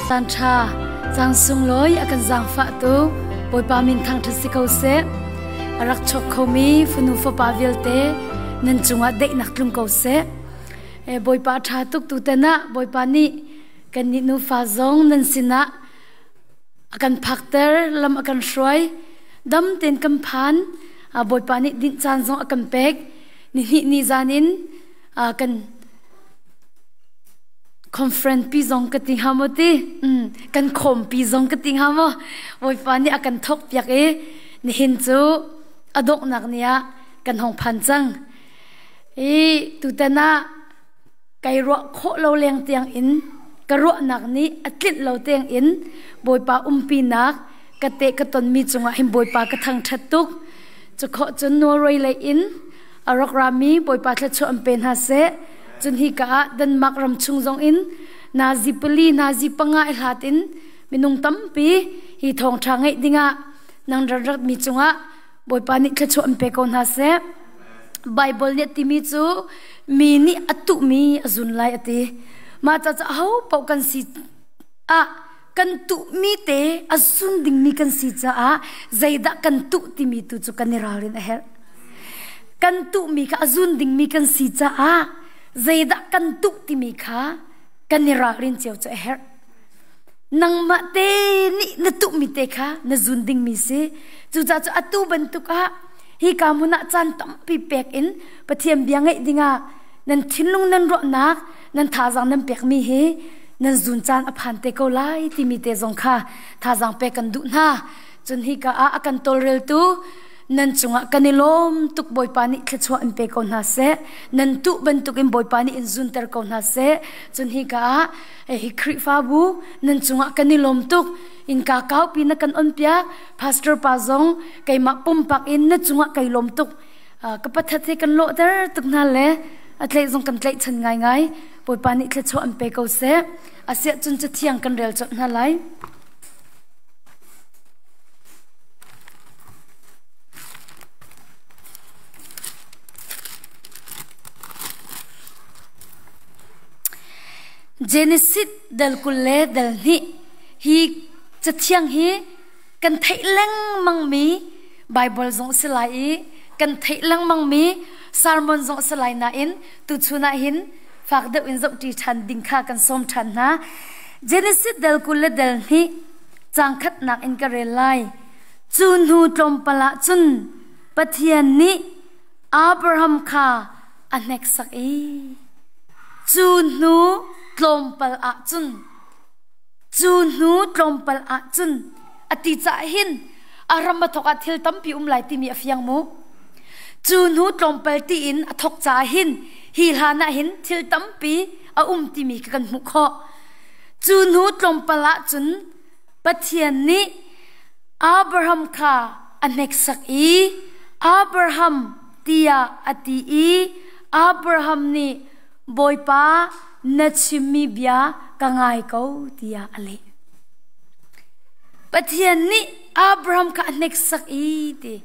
Caan ṭha, caan sunglawi a kan zaangfahtu Bawipa min thangṭhat si ko seh. A rak chuak khomi fanu fapa vialte nan cungah daihnak tlung ko seh. Bawipa ṭha tuk tutan ah Bawipa nih kannih nufa zong nan sinah a kan phakter, lam a kan hruai. Dam tein kan phan. Bawipa nih dinh caan zong a kan pek. Nihnih ni zan in kan conference pi zong ka ti hnga maw ti kan khawm pi zong ka ti hnga maw Bawipa nih a kan thawk piak i nihin cu a donghnak ni ah kan hong phan cang i tutan ah kai ruah khawh lo leng tiang in ka ruahnak nih a tlinh lo tiang in Bawipa umpinak ka te ka tonmi cungah hin Bawipa ka thangṭhat tuk cu khawh cun Norway lei in a rak rami Bawipa thluachuah an pe hna seh. Cun hika ah Denmark ram chung zong in nazi pali nazi panga i hlat in minung tampi hi thawngṭha ngeih dingah nang rak ratmi cungah Bawipa nih thluachuah an pe ko hna seh. Bible nih a timi cu mi nih a tuhmi a zun lai a ti. Mah caah aho paoh kan si ah kan tuhmi te a zun dingmi kan si caah zeidah kan tuh timi tu cu kan i ralrin a herh. Kan tuhmi kha a zun dingmi kan si caah zeidah kan tuh timi kha kan i ralrin cio cu a herh. Nangmah te nih na tuhmi te kha na zun dingmi si. Cucaah cu atu bantuk ah hika hmun ah caan tampi pek in Pathian bia ngaih dingah nan thinlung nan ruahnak nan thazaang nan pekmi hi nan zun caan a phan te ko lai timi te zong kha thazaang pek kan duh hna. Cun hika ah a kan tawlreltu nan cungah kan i lawm tuk. Bawipa nih thluachuah in pe ko hna seh. Nan tuh bantukin Bawipa nih in zunter ko hna seh. Cun hika ah hi Khrihfabu nan cungah kan i lawm tuk. Innka kaupi na kan on piak. Pastor pa zong keimah pumpak in na cungah kai lawm tuk. Ka pathat he kan lawhter tuk hna le a tlaih zong kan tlaihchan ngaingai. Bawipa nih thluachuah an pe ko seh. Asiah cun cathiang kan rel colh hna lai. Genesis dal 20 le dal 2 hi cathiang hi kan theih lengmang mi Bible zong si lai i kan theih lengmang mi sermon zong si lai nain tuchun ah hin fak deuh in zohṭi ṭhan ding kha kan sawm ṭhan hna. Genesis dal 20 le dal 2 caang khatnak in ka rel lai. Cu hnu tlawmpal ah cun Pathian nih Abraham kha a hneksak i cu hnu tlawmpal ah cun cu hnu tlawmpal ah cun a ti caah hin a ram a thawk ah thil tampi um lai timi a fiang mu. Cu hnu tlawmpal tiin a thawk caah hin hi hlan ah hin thil tampi a um timi kha kan hmuh khawh. Cu hnu tlawmpal ah cun Pathian nih Abraham kha a hneksak i Abraham tiah a ti i Abraham nih Bawipa na chimmi bia ka ngai ko tiah a leh. Pathian nih Abraham kha a hneksak i ti.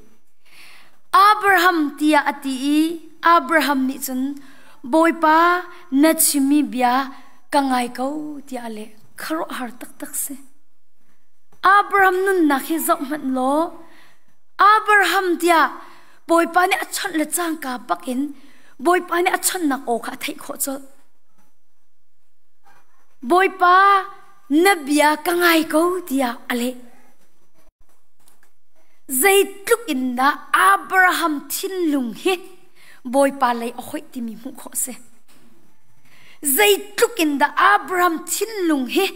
Abraham tiah a ti i Abraham nih cun Bawipa na chimmi bia ka ngai ko tiah a leh. Khuaruahhar taktak si. Abraham nunnak hi zoh hmanh law Abraham tiah Bawipa nih a chawnh le cangka bak in Bawipa nih a chawnhnak aw kha a theih khawh colh. Bawipa na bia ka ngai ko tiah a leh. Zeitluk in dah Abraham thinlung hi Bawipa lei a hoih timi hmuh khawh a si. Zeitluk in dah Abraham thinlung hi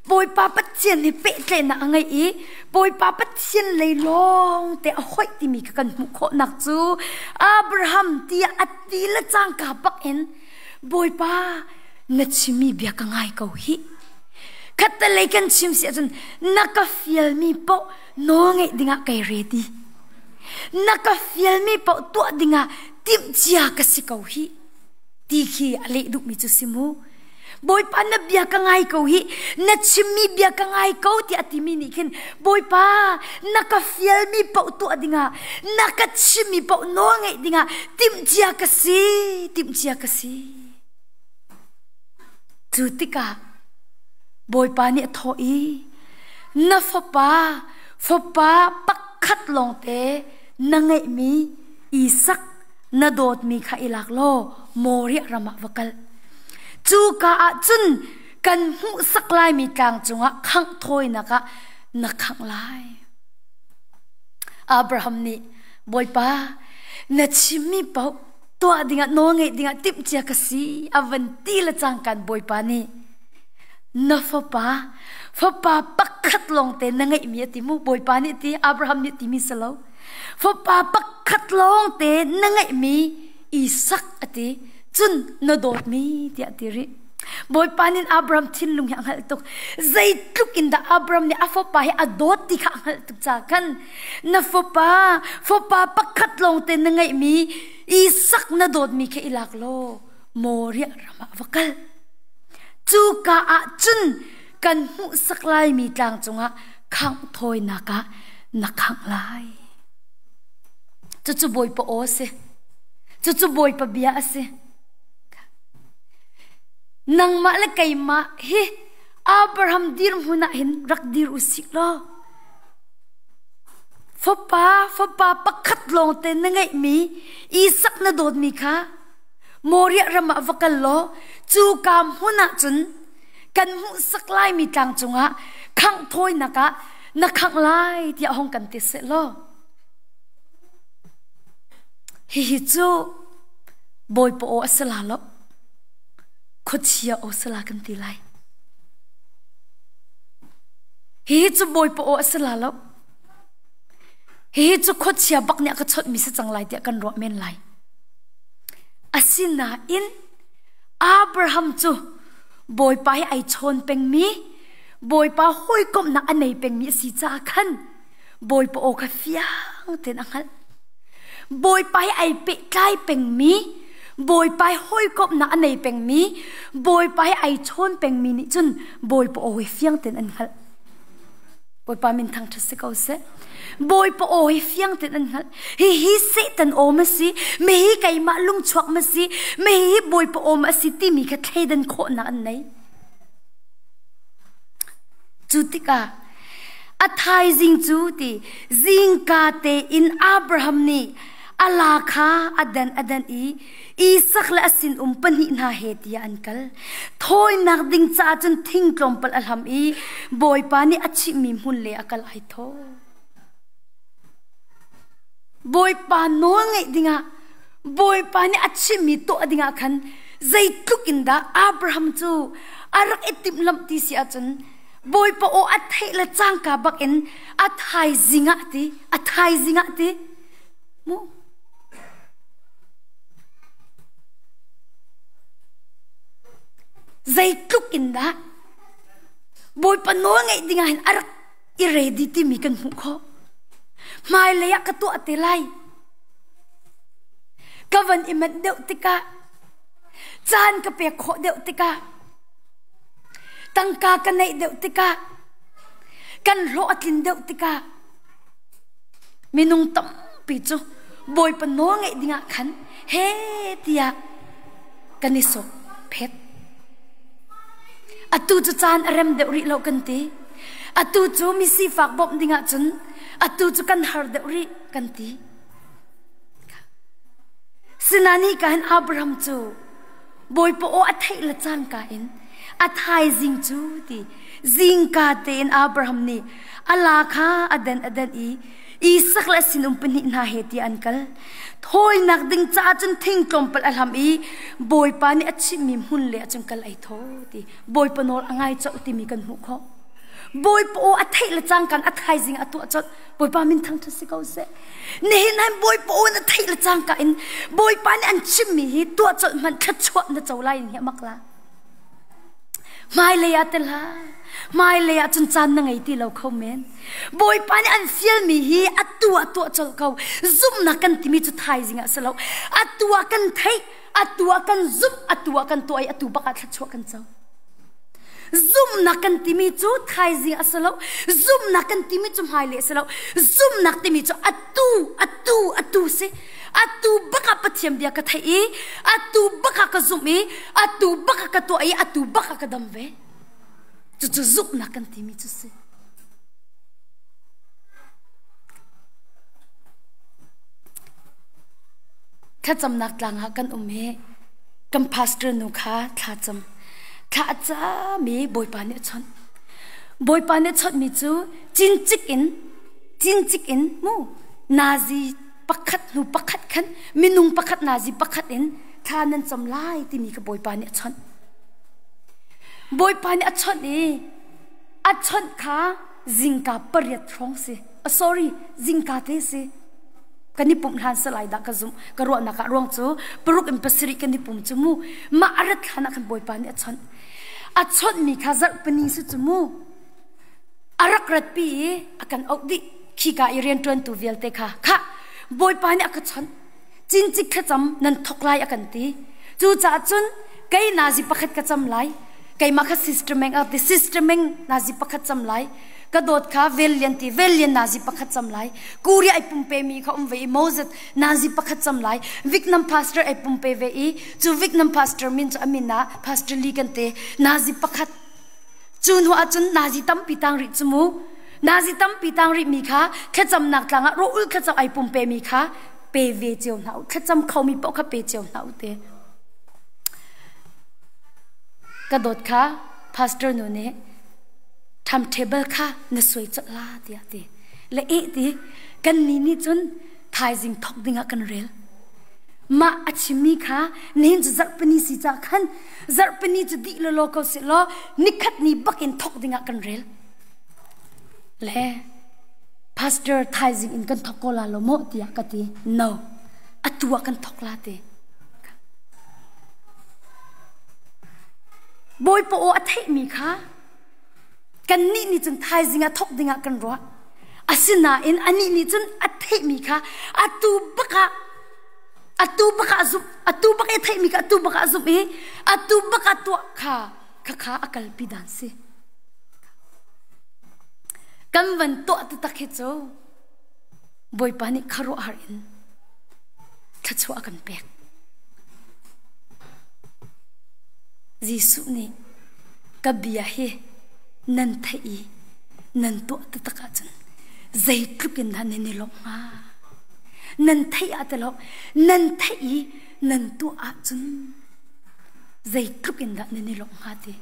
Bawipa Pathian he pehtlaihnak a ngeih i Bawipa Pathian lei lawng te a hoih timi kha kan hmuh khawhnak cu Abraham tiah a ti le cangka bak in Bawipa na chimmi bia ka ngai ko hih. Khattelei kan chim si ahcun na ka fialmi paoh nawl ngeih dingah kai ready. Na ka fialmi paoh tuah dingah timhcia ka si ko hih. Ti khi a leh duhmi cu si mu. Bawipa na bia ka ngai ko hih, na chimmi bia ka ngai ko tiah a timi nih khin Bawipa na ka fialmi paoh tuah dingah, na ka chimmi paoh nawl ngeih dingah timhcia ka si, timhcia ka si. Cu tikah. Bawipa nih a thawh i, Na fapa, fapa pakhat lawngte na ngeihmi Isak na dawtmi kha i lak law Moriah ram ah va kal. Cuka ah cun kan hmuhsak laimi tlang cungah khangh thawinak ah na khangh lai. Abraham nih, Bawipa, na chimmi paoh tuah dingah nawl ngeih dingah timhcia ka si a van ti le cangkan Bawipa nih na fapa fapa pakhat lawngte na ngeihmi a ti mu Bawipa nih ti Abraham nih timi si lo fapa pakhat lawngte na ngeihmi Isak a ti cun na dawtmi tiah ti rih Bawipa nih Abraham thinlung hi a hngalh tuk. Zeitluk in dah Abraham nih a fapa hi a dawt ti kha a hngalh tuk caah khan na fapa, fapa pakhat lawngte na ngeihmi Isak na dawtmi kha i lak law Moriah ram ah va kal. Cuka ah cun kan hmuhsak laimi tlang cungah khangh thawinak ah na khangh lai. Cucu Bawipa aw a si. Cucu Bawipa bia a si. Nangmah le keimah hi Abraham dirhmun ah hin rak dir u sih law fapa fapa pakhat lawngte na ngeihmi Isak na dawtmi kha Moriah ram ah va kal law cu ka hmun ah cun kan hmuhsak laimi tlang cungah khangh thawinak ah na khangh lai tiah hong kan ti seh law hihi cu Bawipa aw a si la lo khuachia aw si la kan ti lai hihi cu Bawipa aw a si la lo hihi cu khuachia bak nih a ka chawnh mi si cang lai tiah kan ruah men lai asinain Abraham cu Bawipa hi ai chawn pengmi Bawipa hawikomhnak a nei pengmi a si caah khan Bawipa aw kha fiang tein a hngalh Bawipa he ai pehtlai pengmi, Bawipa he hawikomhnak a nei pengmi, Bawipa he ai chawn pengmi nih cun Bawipa aw hi fiang tein an hngalh. Bawipa min thangṭhat si ko seh. Bawipa aw hi fiang tein an hngalh. Hihi Satan aw ma si, mi hi keimah lungchuak ma si, mi hi Bawipa aw ma si timi kha thleidan khawhnak an nei. Cu tikah a thaizing cu ti zingka tein Abraham nih a la kha a dan a dan i Isak le a sinum pahnih hna he tiah an kal. Thawinak ding caah cun thing tlawmpal a hlam i Bawipa nih a chimhmi hmun le a kal ai thaw. Bawipa nawl ngeih dingah Bawipa nih a chimhmi tuah dingah khan zeitluk in dah Abraham cu a rak i timhlamh ti si ahcun Bawipa aw a theih le cangka bakin a thaizing ah ti a thaizing ah ti mu zeitluk in dah Bawipa nawl ngeih dingah hin a rak i ready timi kan hmuh khawh. Hmailei ah ka tuah te lai. Ka van i manh deuh tikah, caan ka pek khawh deuh tikah, tangka ka neih deuh tikah, kan hlawh a tlin deuh tikah, minung tampi cu Bawipa nawl ngeih dingah khan he tiah kan i sawk phet. Atu cu caan a rem deuh rih lo kan ti. Atu cu mi sifak bawmh dingah cun atu cu kan har deuh rih kan ti. Sinani ka hin Abraham cu Bawipa aw a theih le cangka in a thaizing cu ti zingka tein Abraham nih a la kha a den a den i Isak le a sinum pahnih hna he tiah an kal. Thawinak ding caah cun thing tlawmpal a hlam i Bawipa nih a chimhmi hmun le ah cun kal ai thaw ti. Bawipa nawl a ngai colh timi kan hmuh khawh. Bawipa aw a theih le cangkan a thaizing a tuah colh. Bawipa min thangṭhat si ko seh. Nihin han Bawipa aw na theih le cangka in Bawipa nih an chimmi hi tuah colh hmanh thluachuah na co lai in hi a mak la. Hmailei ah te hlah. Hmailei ah cun caan na ngei ti lo kho men. Bawipa nih an fialmi hi atu ah tuah colh ko. Zumhnak kan timi cu thaizing ah si lo. Atu ah kan theih, atu ah kan zumh, atu ah kan tuah i atu bak ah thluachuah kan co. Zumhnak kan timi cu thaizing a si lo. Zumhnak kan timi cu hmailei a si lo. Zumhnak timi cu atu, atu, atu si. Atu bak ah Pathian bia ka theih i atu bak ah ka zumh i atu bak ah ka tuah i atu bak ah ka dam ve. Cucu zumhnak kan timi cu si. Thlacamnak tlang ah kan um i kan pastor nu kha thlacam. Thla a cam i Bawipa nih a chawnh. Bawipa nih a chawnhmi cu cincik in cincik in mu nazi pakhat hnu pakhat khan minung pakhat nazi pakhat in thla nan cam lai timi kha Bawipa nih a chawnh. Bawipa nih a chawnh i a chawnh kha zingka pariat hrawng si. Sorry, zingka te si. Kan i pumh hlan salai dah ka zumh ka ruahnak ah ruang cu paruk in pasarih kan i pum cu mu mah a rat hlan ah khan Bawipa nih a chawnh. A chawnhmi kha zarhpini si cu mu. A rak ratpi i a kan auh dih khika i rianṭuantu vialte kha khah Bawipa nih a ka chawnh. Cincik thlacam nan thok lai a kan ti. Cucaah cun kei nazi pakhat ka cam lai. Keimah kha sister Meng a ti sister Meng nazi pakhat cam lai. Ka dawt kha vel lian ti vel lian nazi pakhat cam lai. Korea ai pumpe mi kha um ve i Moses nazi pakhat cam lai. Vietnam pastor ai pumpe ve i cu Vietnam pastor min cu a min ah Pastor Lee kan te nazi pakhat Cu hnu ahcun nazi tampi tang rih cu mu. Nazi tampi tang rih mi kha thlacamnak tlang ah rawh ul thlacam ai pumpe mi kha pe ve cio hna u. Thlacam kho mi paoh kha pe cio hna u te. Ka dawt kha pastor nu nih timetable kha na suai colh la tiah ti. Le eh ti kan ni nih cun thaizing thok ding ah kan rel. Mah a chimmi kha nihin cu zarhpini si ca khan zarhpini cu dih lawlaw ko seh law nikhat ni bak in thok ding ah kan rel. Le pastor thaizing in kan thok ko la lo maw tiah ka ti. No. Atu ah kan thok la ti. Bawipa aw a theihmi kha kannih nih cun thaizing ah thok ding ah kan ruah. Asinain anih nih cun a theihmi kha atu bak ah atu bak ah zumh atu bak i theihmi kha atu bak ah zumh i atu bak ah tuah kha khakha a kalpi dan si. Kan van tuah taktak hi cu Bawipa nih khuaruahhar in thluachuah a kan pek. Jesuh nih ka bia hi nan theih i nan tuah taktak ahcun zeitluk in dah nan i lawmh hnga? Nan theih ah ti lo, nan theih i nan tuah ahcun zeitluk in dah nan i lawmh hnga ti.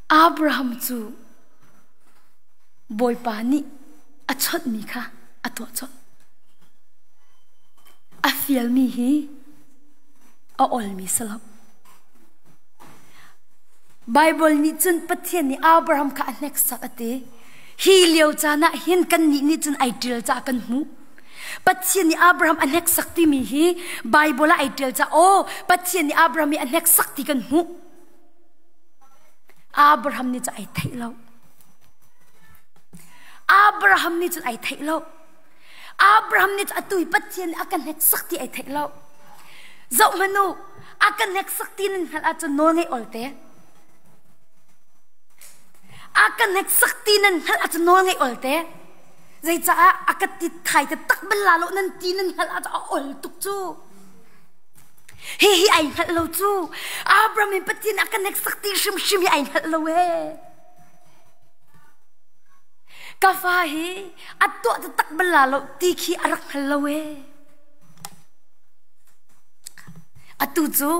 Abraham cu Bawipa nih a chawnhmi kha a tuah colh. A fialmi hi a olmi si lo. Baibal nih cun Pathian nih Abraham kha a hneksak a ti. Hi lio caan ah hin kannih nih cun ai ṭial caah kan hmuh. Pathian nih Abraham a hneksak timi hi Baibal ah ai ṭial caah aw Pathian nih Abraham hi a hneksak ti kan hmuh. Abraham nih cun ai theih lo. Abraham nih cun ai theih lo. Abraham nih atu hi Pathian nih a ka hneksak ti ai theih lo. Zoh hmanh u, a ka hneksak ti nan hngalh ahcun nawl ngeih ol te. A ka hneksak ti nan hngalh ahcun nawl ngeih ol te. Zeicaah a ka ti thai te tak bal la lo nan ti nan hngalh ahcun a ol tuk cu. Hihi ai hngalh lo cu. Abraham in Pathian a ka hneksak ti hrimhrim hi ai hngalh lo ee. Ka fa hi a tuah taktak bal la lo ti khi a rak hngal lo ee. Atu cu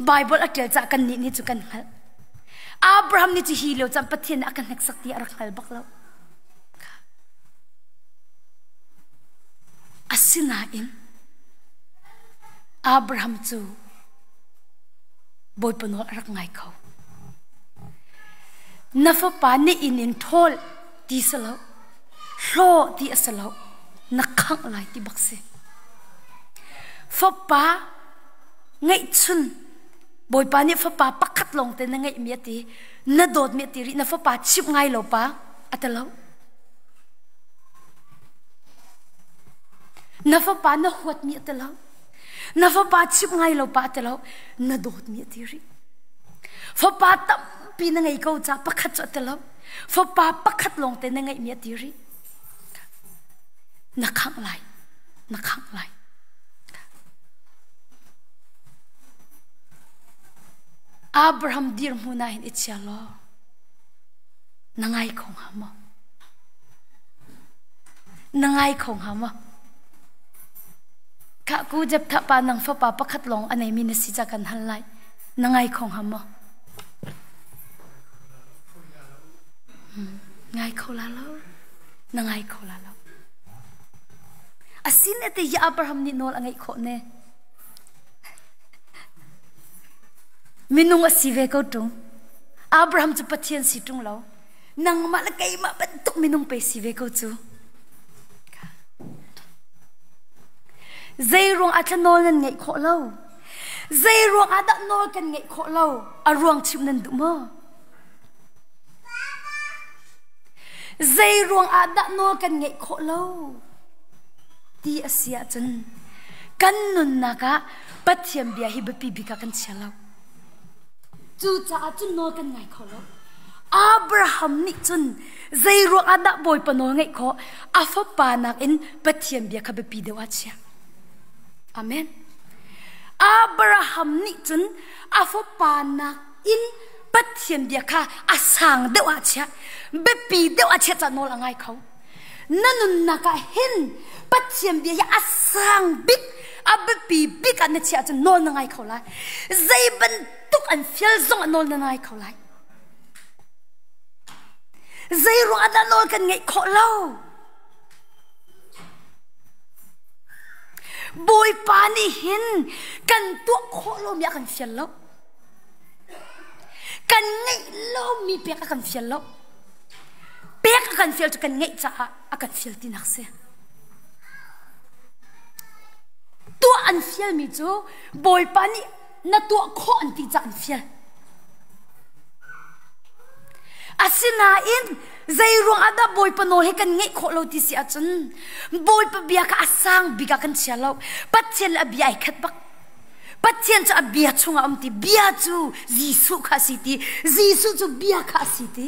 Bible a ṭial caah kannih nih cu kan hngalh. Abraham nih cu hi lio caan Pathian nih a ka hneksak ti a rak hngal bak lo. Asinain Abraham cu Bawipa nawl a rak ngai kho. Na fapa na inn in ṭhawl ti si lo, hlaw ti a si lo, na khangh lai ti bak si. Fapa ngeihchun Bawipa nih fapa pakhat lawng te na ngeihmi a ti, na dawtmi a ti rih, na fapa chimh ngai lo pa a ti lo. Na fapa na huatmi a ti lo. Na fapa chimh ngai lo pa a ti lo, na dawtmi a ti rih. Fapa tampi na ngei ko ca pakhat cu a ti lo. Fapa pakhat lawng te na ngeihmi a ti rih. Na khangh lai. Na khangh lai. Abraham dirhmun ah hin i chia law na ngai kho hnga maw? Na ngai kho hnga maw? Khah ku Jephthah pa nang fapa pakhat lawng a neimi na si ca kan hal lai. Na ngai kho hnga maw? Ngai kho la lo. Na ngai kho la lo. Asin te hi Abraham nih nawl a ngeih khawh ne. Minung a si ve ko ṭung. Abraham cu Pathian si ṭung lo. Nangmah le keimah bantuk minung pe si ve ko cu. Zei ruang ah nawl nan ngeih khawh lo? Zei ruang ah dah nawl kan ngeih khawh lo? A ruang chimh nan duh maw? Zei ruang ah dah nawl kan ngeih khawh lo? Ti a si ahcun kan nunnak ah Pathian bia hi biapi bik ah kan chia lo. Cucaah cun nawl kan ngai kho lo. Abraham nih cun zei ruang ah dah Bawipa nawl ngeih khawh? A fapa nakin Pathian bia kha biapi deuh ah chia. Amen. Abraham nih cun a fapa nakin Pathian bia kha a sang deuh ah chia. Biapi deuh ah chia ca nawl a ngai kho. Na nunnak ah hin Pathian bia hi a sang bik, a biapi bik ah na chiah ahcun nawl na ngai kho lai. Zei bantuk an fial zong ah nawl na ngai kho lai. Zei ruang ah dah nawl kan ngeih khawh lo? Bawipa nih hin kan tuah khawh lomi a kan fial lo. Kan ngeih lomi pek a kan fial lo. Pek a kan fial cu kan ngeih caah a kan fial tinak si. Tuah an fialmi cu Bawipa nih na tuah khawh an ti caah an fial. Asinain zei ruang ah dah Bawipa nawl hi kan ngeih khawh lo ti si ahcun Bawipa bia kha a sang bik ah kan chia lo. Pathian le a bia ai khat bak. Pathian cu a bia chungah um ti bia cu Jesuh kha a si ti Jesuh cu bia kha a si ti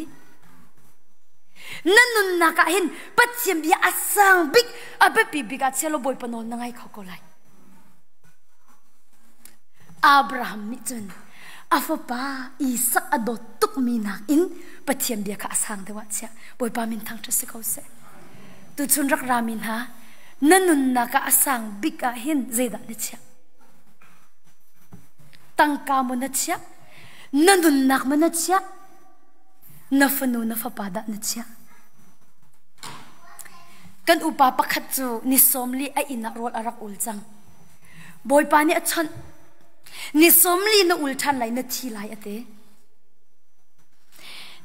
na nunnak ah hin Pathian bia a sang bik a biapi bik ah chia law Bawipa nawl na ngai kho ko lai Abraham nih cun a fapa Isak a dawt tukmi nakin Pathian bia kha a sang deuh ah chia Bawipa min thangṭhat si ko seh tuchun rak rami hna na nunnak ah a sang bik ah hin zeidah na chiah tangka maw na chiah na nunnak maw na chiah na fanu na fapa dah na chiah kan upa pakhat cu ni 40 a inn ah rawl a rak ul cang bawipa nih a chawnh ni 40 na ul ṭhan lai na thi lai a ti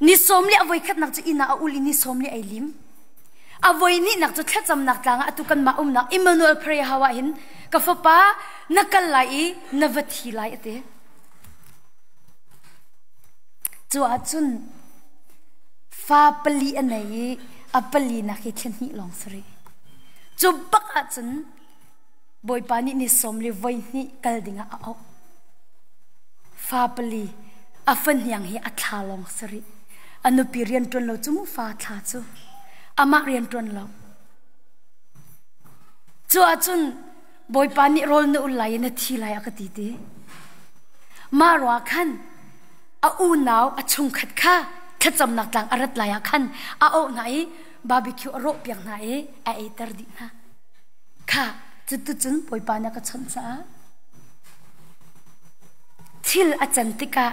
ni 40 a voikhatnak cu inn ah a ul i ni 40 ai lim A voi hnihnak cu thlacamnak tlang ah atu kanmah umnak Emmanuel Prayer House ah hin ka fapa na kal lai i na va thi lai a ti. Cu ahcun fa pali a nei i a pali nak hi thla hnih lawng si rih. Cu bak ahcun Bawipa nih ni sawm li voi hnih kal dingah a auh. Fa pali a fahniang hi a thla lawng si rih. A nupi rian ṭuan lo cu mu fa thla cu. Amah rian ṭuan lo. Cu ahcun Bawipa nih rawl na ul lai i na thi lai a ka ti ti. Mah ruah khan a unau a chungkhat kha thlacamnak tlang a rat lai ah khan a auh hna i barbecue a rawh piak hna i a eiter dih hna. Kha cuticun Bawipa nih a ka chawnh caah thil a can tikah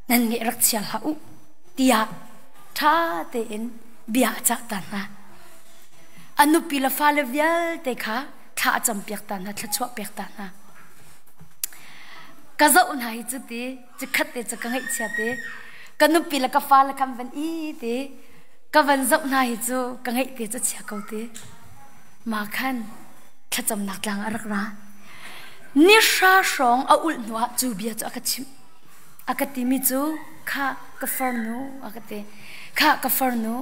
nan ngeih rak chia hlah u tiah ṭha tein bia a cah ta hna. A nupi le fale vialte kha thla a campiak ta hna, thluachuah pek ta hna. Ka zoh hna hi cu ti, cikhat te cu ka ngaihchia te, ka nupi le ka fale kan van i ti, ka van zoh hna hi cu ka ngeih te cu chia ko ti ma khan thlacamnak tlang a rak ra ni hra hrawng a ulh hnu ah cu bia cu a ka chimh a ka timi cu kha ka farnu a ka ti kha ka farnu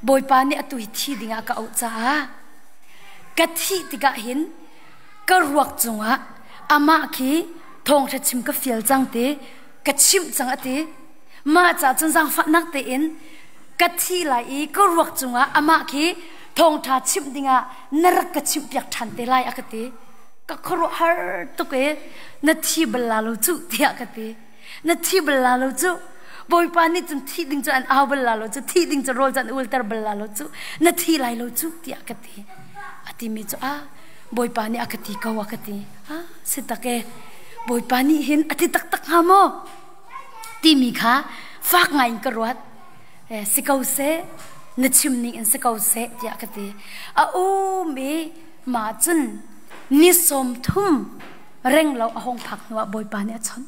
bawipa nih atu hi thi dingah ka auh caah ka thih tikah hin ka ruak cungah amah khi thawngṭha chim ka fial cang ti ka chimh cang a ti Mah ca cun zaangfahnak tein ka thi lai i ka ruak cungah amah khi thawngṭha chimh dingah na rak ka chimhpiak ṭhan te lai a ka ti. Ka khuaruahhar tuk e na thi bal la lo cu tiah ka ti. Na thi bal la lo cu. Bawipa nih cun thi ding cu an au bal la lo cu thi ding cu rawl cu an ulter bal la lo cu na thi lai lo cu tiah ka ti. A timi cu ah Bawipa nih a ka ti ko a ka ti. Ah si tak e Bawipa nih hin a ti taktak hnga maw? Timi kha fak ngai in ka ruat. Si ko seh na chim ning in si ko seh tiah ka ti. A um i mah cun ni 30 reng lo a hung phak hnuah Bawipa nih a chawnh.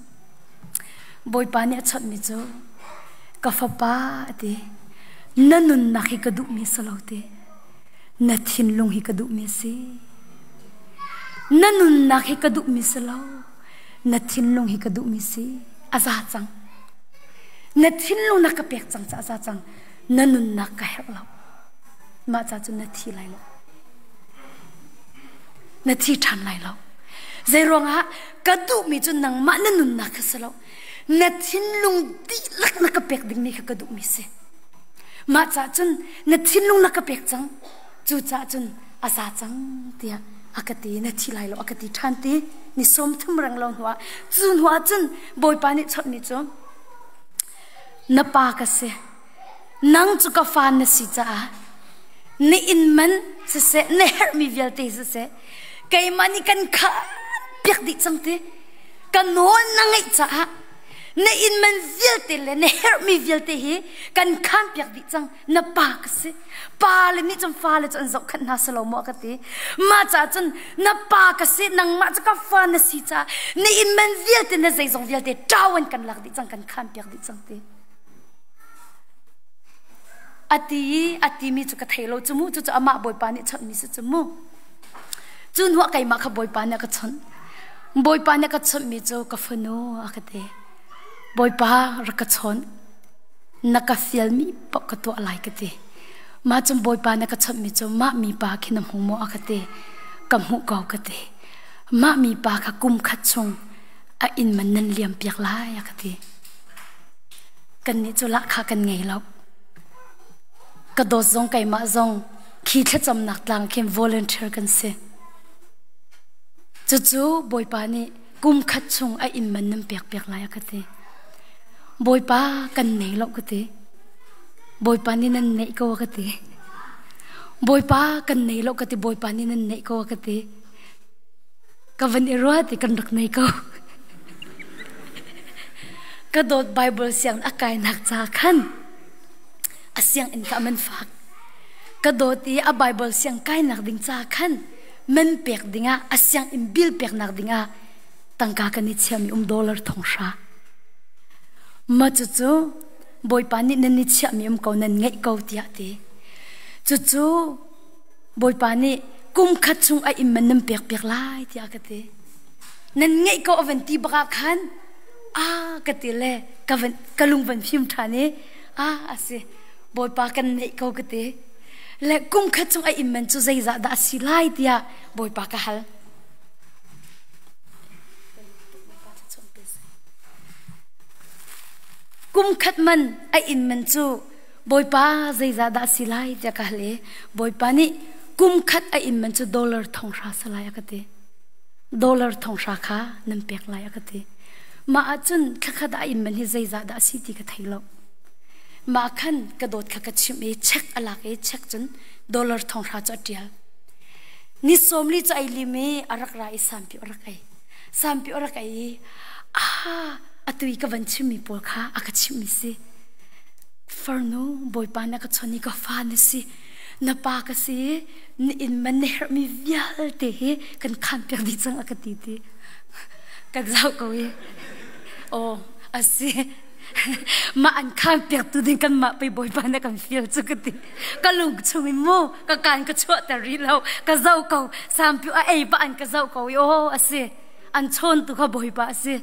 Bawipa nih a chawnhmi cu ka fapa a ti. Na nunnak hi ka duhmi si lo ti. Na thinlung hi ka duhmi si. Na nunnak hi ka duhmi si lo. Na thinlung hi ka duhmi si. A za cang. Na thinlung na ka pek cang ca a za cang. Na nunnak ka herh lo. Mah ca cun na thi lai lo. Na thi ṭhan lai lo. Zeiruangah ka duhmi cu nangmah na nunnak kha si lo. Na thinlung dihlak na ka pek dingmi kha ka duhmi si. Mah caah cun na thinlung na ka pek cang. Cu caah cun a za cang tiah a ka ti. Na thi lai lo a ka ti ṭhan ti. Ni 30 reng lo hnuah cu hnuah cun Bawipa nih chawnhmi cu na pa ka si. Nang cu ka fa na si caah na inn man siseh na herhmi vialte siseh keimah nih kan khan piak dih cang ti ka nawl na ngeih caah na inn man vialte le na herhmi vialte hi kan khan piak dih cang na pa ka si pa le nih cun fa le cu an zohkhenh hna si lo maw ka ti mah caah cun na pa ka si nangmah cu ka fa na si caah na inn man vialte na zeizong vialte ṭau in kan lak dih cang kan khan piak dih cang ti A ti i a timi cu ka thei lo cu mu cucu amah Bawipa nih chawnhmi si cu mu. Cu hnuah keimah kha Bawipa nih a ka chawnh. Bawipa nih a ka chawnhmi cu ka fanu a ka ti. Bawipa rak ka chawnh. Na ka fialmi paoh ka tuah lai ka ti. Mah cun Bawipa nih a ka chawnhmi cu mah mipa khi na hmu maw a ka ti. Ka hmuh ko ka ti. Mah mipa kha kum khat chung a inn man nan liam piak lai a ka ti. Kannih cu lahkhah kan ngei lo. Ka dawt zong keimah zong khi thlacamnak tlang khin volunteer kan si. Cucu Bawipa nih kum khat chung a inn man nan pek piak lai a ka ti. Bawipa kan nei lo ka ti. Bawipa nih nan neih ko a ka ti. Bawipa kan nei lo ka ti. Bawipa nih nan neih ko a ka ti. Ka van i ruat i kan rak nei ko. Ka dawt Bible siang a kainak ca khan a sianginn kha man fak. Ka dawt i a Bible siang kainak ding ca khan man pek dingah a sianginn bill peknak dingah tangka kan i chiahmi um dollar thong hra. Ma cucu Bawipa nih nan i chiahmi um ko nan ngeih ko tiah ti. Cucu Bawipa nih kum khat chung a inn man nan pek piak lai tiah ka ti. Nan ngeih ko a van ti bak ah khan a ka ti le ka van ka lung van fim ṭhan i a a si Bawipa kan neih ko ka ti. Le kum khat chung a inn man cu zeizah dah a si lai tiah Bawipa ka hal. Kum khat man a inn man cu Bawipa zeizah dah a si lai tiah ka hal i Bawipa nih kum khat a inn man cu dollar thong hra si lai a ka ti. Dollar thong hra kha nan pek lai a ka ti. Mah ahcun thlakhat ah a inn man hi zeizah dah a si ti ka thei lo. Mah khan ka dawt kha ka chimh i check a lak i check cun dollar thong hra cu a ṭial. Ni 40 cu ai lim i a rak ra i sampi a rak ei. Sampi a rak ei i ah atu i ka van chimmi pawl kha a ka chimhmi si. Farnu, Bawipa na ka chawnh i ka fa na si. Na pa ka si. Na inn man na herhmi vialte hi kan khanpiak dih cang a ka ti ti. Kan zau ko i. Aw, a si. Mah an khanpiak tu ding kan mah pei Bawipa na kan fial cu ka ti. Ka lung chung in mu ka kaan ka chuahter rih lo. Ka zoh ko. Sampiu a ei pah an ka zoh ko i aw a si. An chawn tu kha Bawipa a si.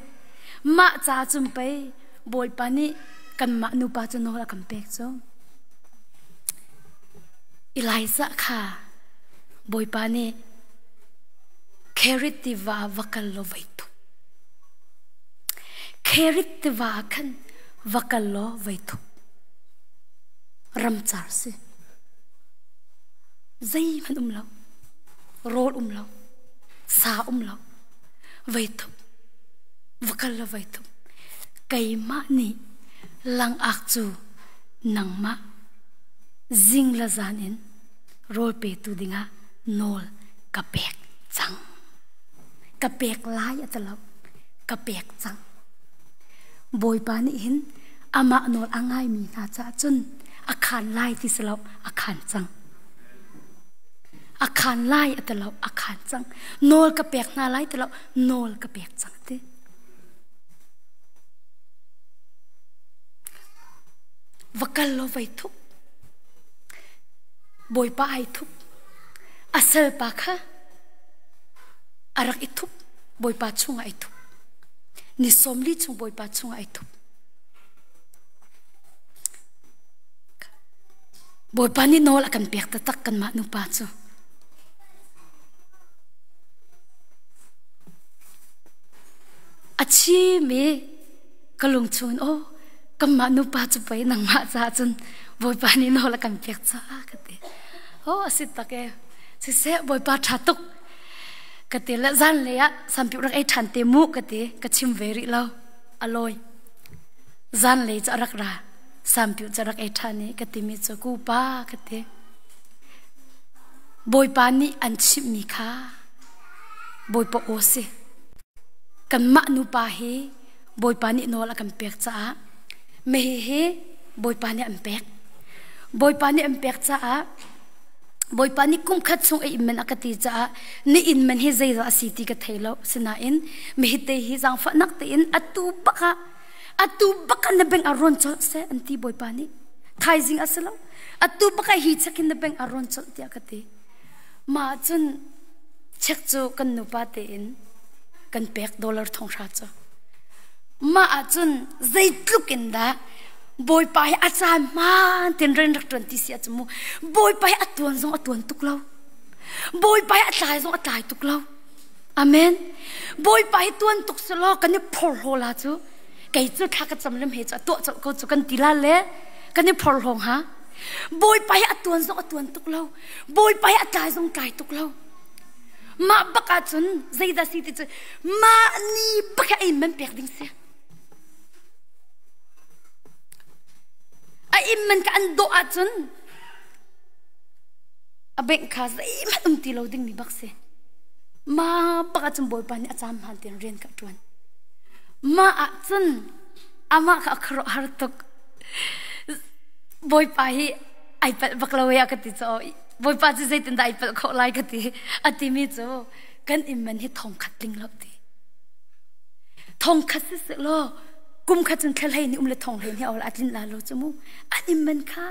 Mah ca cun pei Bawipa nih kanmah nupa cu nawl a kan pek cu. Elijah kha Bawipa nih Kherit tiva va kal law vai thup. Kherit tiva khan va kal law vai thup. Ramcar si. Zeihmanh um lo. Rawl um lo. Sa um lo. Vei thup. Va kal la vei thup. Keimah nih langak cu nangmah zing la zan in rawl petu dingah nawl ka pek cang. Ka pek lai a ti lo. Ka pek cang. Bawipa nih hin amah nawl a ngaimi hna caah cun a khaan lai ti si lo, a khaan cang. A khaan lai a ti lo, a khaan cang. Nawl ka pek hna lai ti lo, nawl ka pek cang ti. Va kal law vai thup. Bawipa ai thup. A salpa kha a rak i thup. Bawipa chungah ai thup. Ni 40 chung Bawipa chungah ai thup. Bawipa nih nawl a kan pek taktak kanmah nupa cu. A chim i ka lung chungin aw kanmah nupa cu pei nangmah caah cun Bawipa nih nawl a kan pek caah ka ti. Oh a si tak e. Siseh Bawipa ṭha tuk ka ti le zanlei ah sampiu rak ei ṭhan te mu ka ti ka chim ve rih lo a lawi. Zanlei cu a rak ra sampiu cu rak ei ṭhan i ka timi cu ku pa ka ti. Bawipa nih an chimhmi kha Bawipa aw si. Kanmah nupa hi Bawipa nih nawl a kan pek caah mei hi Bawipa nih an pek. Bawipa nih an pek caah Bawipa nih kum khat chung ei man a ka ti caah ni inn man hi zeidah a si ti ka thei lo. Sinain mehite hi zaangfahnak tein atu bak ah atu bak ah na beng a rawn colh seh an ti Bawipa nih. Thaizing a si lo. Atu bak ah hi check in na beng a rawn colh tiah ka ti. Mah cun check cu kan nupa tein kan pek dollar thong hra cu. Mah ahcun zeitluk in dah Bawipa hi a caan hmaan tein rian rak ṭuan ti si ahcun mu Bawipa hi a tuan zong a tuan tuk lo. Bawipa hi a tlai zong a tlai tuk lo. Amen. Bawipa hi tuan tuk selaw kan i phorhlaw la cu kei cu thla ka cam lem he cu a tuah colh ko cu kan ti la le kan i phorhlaw hnga. Bawipa hi a tuan zong a tuan tuk lo. Bawipa hi a tlai zong tlai tuk lo. Mah bak ahcun zeidah si ti cu mah ni bak hi a man pek ding si. A inn man ka an dawh ahcun a bank kha zeihmanh um ti lo dingmi bak si. Mah bak ahcun Bawipa nih a caan hmaan tein rian ka ṭuan. Mah ahcun amah kha a khuaruahhar tuk. Bawipa hi ai palh bak lo e a ka ti cu Bawipa cu zeitindah ai palh khawh lai ka ti. A timi cu kan inn man hi thong khat tling lo ti. Thong khat si seh law kum khat cun thla hlei ni um le thong hlei ni a tlin la lo cu mu. An inn man kha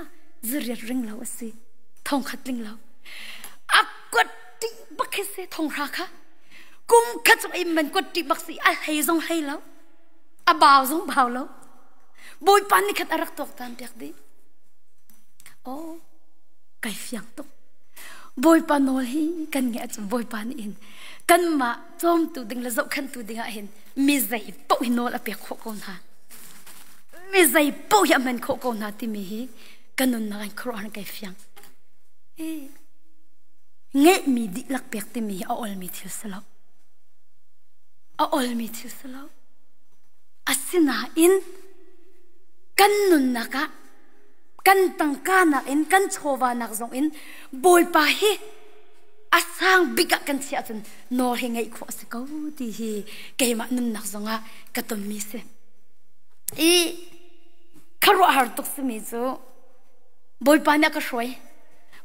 zariat ring lo a si. Thong khat tling lo. A kuat ti bak khi si thong hra kha. Kum khat chung inn man kuat ti bak si a hlei zong hlei lo. A bau zong bau lo. Bawipa nih khat a rak tuaktan piak dih. Oh, kai fiang tuk. Bawipa nawl hi kan ngeih ahcun Bawipa nih hin kanmah cawmtu ding le zohkhenhtu ding ah hin mi zei paoh hi nawl a pek khawh ko hna. Mi zei paoh hi a hman khawh ko hna timi hi ka nunnak in khuaruahhar kai fiang. Ngeihmi dihlak pek timi hi a olmi thil si lo. A olmi thil si lo. Asinain kan nunnak ah kan tangka nakin kan chawva nak zong in Bawipa hi a sang bik ah kan chiah cun nawl hi ngeih khawh a si ko ti hi keimah nunnak zongah ka tonmi si. I khuaruahhar tuk simi cu Bawipa nih a ka hruai.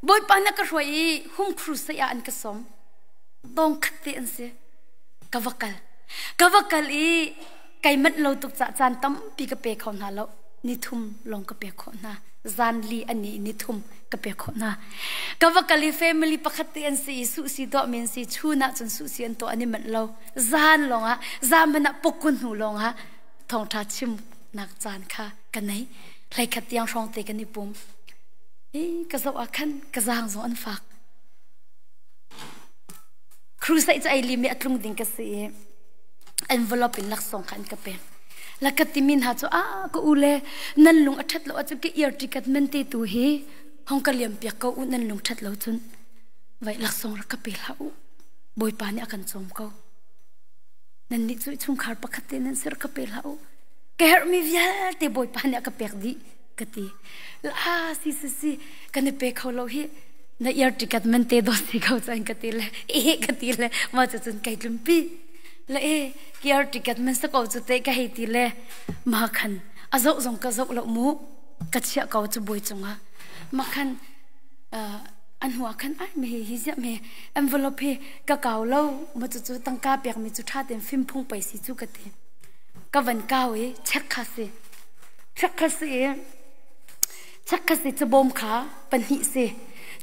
Bawipa nih a ka hruai i home crusade ah an ka sawm. Dong khat te an si. Ka va kal. Ka va kal i kai manh lo tuk caah caan tampi ka pe kho hna lo. Ni thum lawng ka pek khawh hna. Zan li ani ni thum ka pek khawh hna. Ka va kal i family pakhat te an si i suhsi tuah men si chun ah cun suhsi an tuah an i manh lo. Zan lawng ah zan hmanh ah pokun hnu lawng ah thawngṭha chimnak caan kha ka nei. Hleikhat tiang hrawng te kan i pum. I ka zoh ah khan ka zaang zong an fak. Crusade cu ei lim i a tlung ding ka si i envelope in laksawng kha an ka pek. La ka timi hna cu a ka u le nan lung a ṭhat lo ahcun ka ear ticket men te tu hi hong ka liam piak ko u nan lung ṭhat lo cun vai laksawng rak ka pe hlah u. Bawipa nih a kan cawm ko. Nannih cu chungkhar pakhat te nan sir ka pe hlah u. Ka herhmi vialte Bawipa nih a ka pek dih ka ti. La si si si kan i pe kho lo hi na ear ticket man te dawt si ko cang ka ti le e ka ti le ma cu cun kai tlumpi le e ear ticket man sa ko cu te ka hei ti le ma khan a zoh zong ka zoh lo mu ka chiah ko cu boi cungah ma khan an hnu ah khan ai me hi ziah me envelope hi ka kau lo ma cu cu tangka pek mi cu tha ten fim phung pai si cu ka ti ka van kau i check kha si check kha si i check kha si cabawm kha pahnih si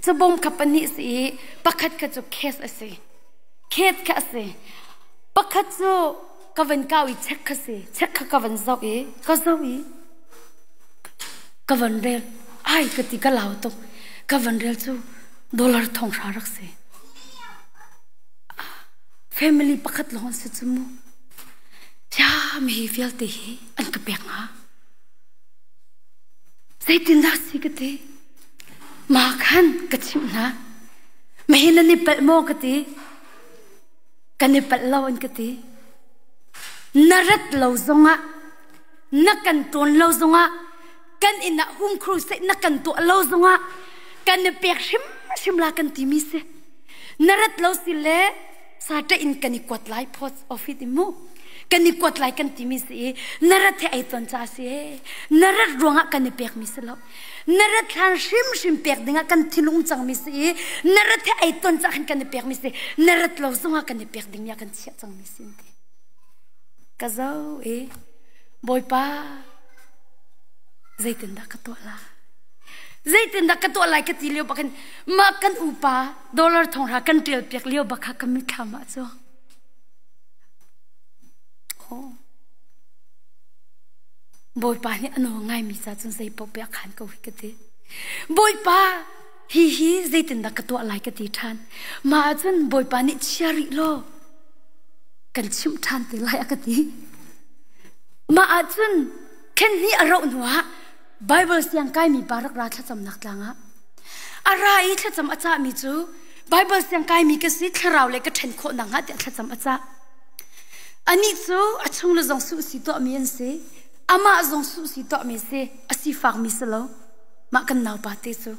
cabawm kha pahnih si i pakhat kha cu case a si case kha a si pakhat cu ka van kau i check kha si check kha ka van zoh i ka zoh i ka van rel ai ka ti ka lau tuk ka van rel cu dollar thong hra rak si family pakhat lawng si cu mu ya mi hi vialte hi an ka pek hnga zeitindah si ka ti ma khan ka chimh hna mahi nan i palh maw ka ti kan i palh lo an ka ti na rat lo zongah na kan ṭawn lo zongah kan inn ah home crusade na kan tuah lo zongah kan i pek hrimhrim la kan timi si na rat lo si le sate in kan i kuat lai post office in mu kan i kuat lai kan timi si i na rat he ei ton ca si na rat ruangah kan i pek mi si lo na rat hlan hrimhrim pek dingah kan thinung cang mi si i na rat he ei ton ca khan kan i pek mi si na rat lo zongah kan i pek ding mi ah kan chiah cang mi si ti ka zo i Bawipa zeitindah ka tuah lai zeitindah ka tuah lai ka ti lio bak in mah kan upa dollar thong hra kan tial piak lio bak kha ka mitthlam ah cu oh Bawipa nih a nawl ngaimi ca cun zei paoh pe a khan ko hi ka ti Bawipa hi hi zeitindah ka tuah lai ka ti ṭhan mah ahcun Bawipa nih chia rih law kan chimh ṭhan te lai a ka ti mah ahcun khen hnih a rauh hnuah Bible siang kaimi pa rak ra thlacamnak tlang ah a ra i thlacam a cahmi cu Bible siang kaimi ka si thlarau le ka ṭhen khawh nakhnga tiah thlacam a cah anih cu a chung le zong suh si tuahmi an si amah zong suh si tuahmi si a sifakmi si lo mah kan naupa te cu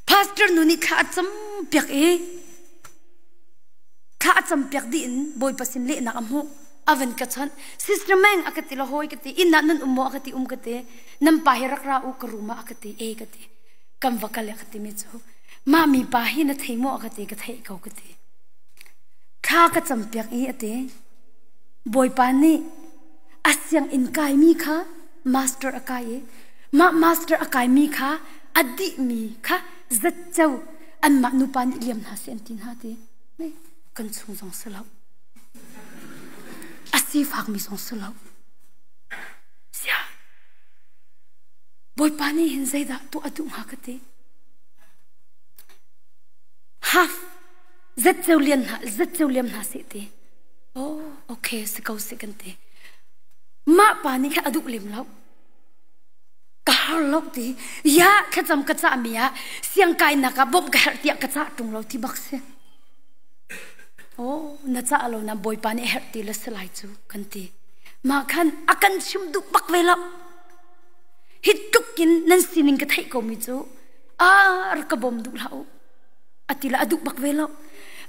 pastor nu nih thla a cam piak i thla a cam piak dih in bawipa sin lehnak a hmuh a van ka chawnh sister Meng a ka ti la hawi ka ti inn ah nan um maw a ka ti um ka ti nan pa hi rak ra u ka room ah a ka ti e ka ti kan va kal a ka ti mi cu mah mi pa hi na thei maw a ka ti ka theih ko ka ti thla ka cam piak i a ti bawipa nih a sianginn kai mi kha master a kai i mah master a kaimi kha a dihmi kha zatceo anmah nupa nih liam hna seh an ti hna ti kan chung zong si lo a sifakmi zong si lo sia bawipa nih hin zeidah tuah a duh hnga ka ti half zatceo lian hna zatceo liam hna seh ti oh okay si ko si kan ti mah pa nih khan a duh lem lo ka har lo ti ya thlacam ka cah mi ah siangkainak ah bawmh ka herh tiah ka cah ṭung lo ti bak si oh na cah lo na bawipa nih herh ti le si lai cu kan ti mah khan a kan chim duh bak ve lo hi tluk in nan sining ka theih ko mi cu a rak ka bawm duh hlah u a ti le a duh bak ve lo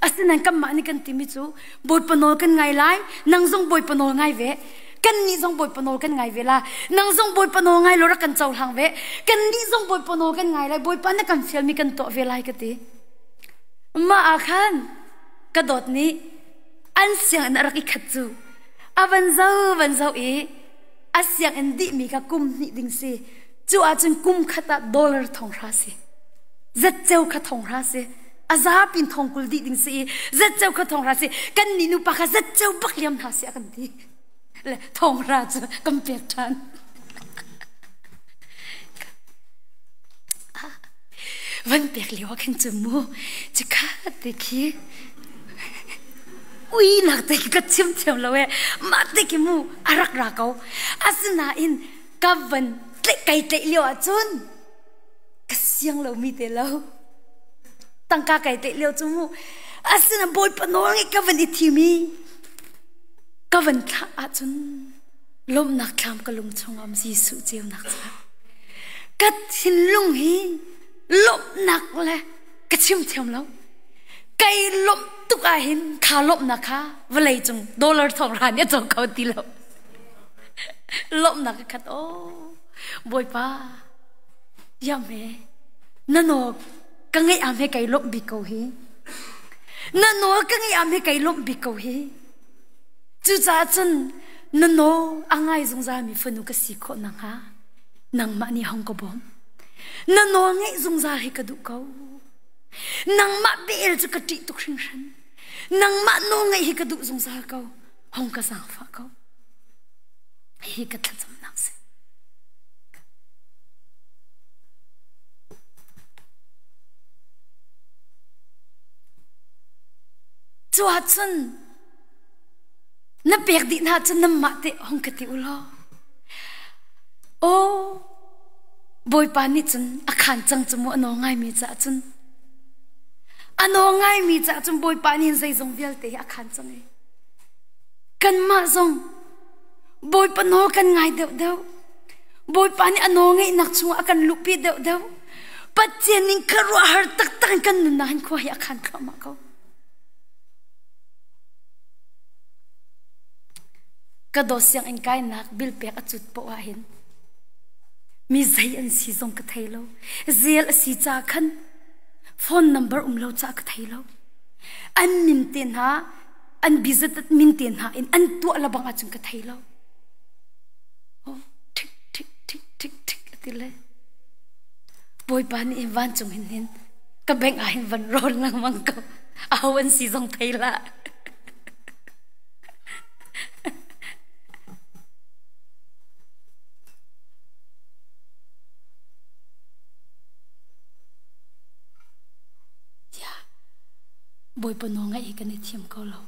asinain kanmah nih kan timi cu bawipa nawl kan ngai lai nang zong bawipa nawl ngai ve kan nih zong bawipa nawl kan ngai ve la nang zong bawipa nawl ngai lo rak kan cohlang ve kan nih zong bawipa nawl kan ngai lai bawipa na kan fialmi kan tuah ve lai ka ti mah ah khan ka dawt nih an sianginn a rak i khat cu a van zo van zo i a sianginn dihmi kha kum hnih ding si cu ahcun kum khat ah dollar thong hra si zatceu kha thong hra si a zapin thong kul dih ding si i zatceu kha thong hra si kan nih nupa kha zatceu bak liam hna si a kan ti le thong hra cu kan pek ṭhan van pek lio ah khin cu mu cikhat te khi ui nak te khi ka chim thiam lo e mah te khi mu a rak ra ko asinain ka van tlaih kai tlaih lio ah cun ka siang lomi te lo tangka kai tlaih lio cu mu. Asina Bawipa nawl ngeih ka van i thim i ka van thlah ahcun lawmhnak thlam ka lung chungah um Jesuh ceunak caah ka thinlung hi lawmhnak le ka chim thiam lo. Kai lawmh tuk ah hin kha lawmhnak kha vawlei cung dollar thong ra nih a cawk kho ti lo. Lawmhnak ka khat aw Bawipa yam he na nawl ka ngeih am he kai lawmh bik ko hi. Na nawl ka ngeih am he kai lawmh bik ko hi. Cucaah cun na nawl a ngai zungzalmi fanu ka si khawh nakhnga nangmah nih hong ka bawm. Na nawl ngeih zungzal hi ka duh ko. Nangmah bel cu ka ṭih tuk hringhran. Nangmah nawl ngeih hi ka duh zungzal ko. Hong ka zaangfah ko. Hi ka thlacamnak si. Cu ahcun na pek dih hna cun nanmah teh hong ka ti u law. Aw, Bawipa nih cun a khaan cang cu mu a nawl ngaimi caah cun. A nawl ngaimi caah cun Bawipa nih zeizong vialte hi a khaan cang i. Kanmah zong Bawipa nawl kan ngai deuhdeuh. Bawipa nih a nawl ngeihnak chungah a kan luhpi deuhdeuh. Pathian ning khuaruahhar taktak in kan nunnak hin khua hi a khaan thluahmah ko. Ka dawt sianginn kainak bil pek a cut poah ah hin mi zei an si zong ka thei lo. Zel a si ca khan phone number um lo ca ka thei lo. An min te hna an bizatat min te hna in an tuah la bang ahcun ka thei lo. Oh, tik tik tik tik tik a ti le. Bawipa nih vancung hin hin ka bank ah hin van rawn lengmang ko. Aho an si zong thei la. Ya, Bawipa nawl ngaih hi kan i thiam ko lo.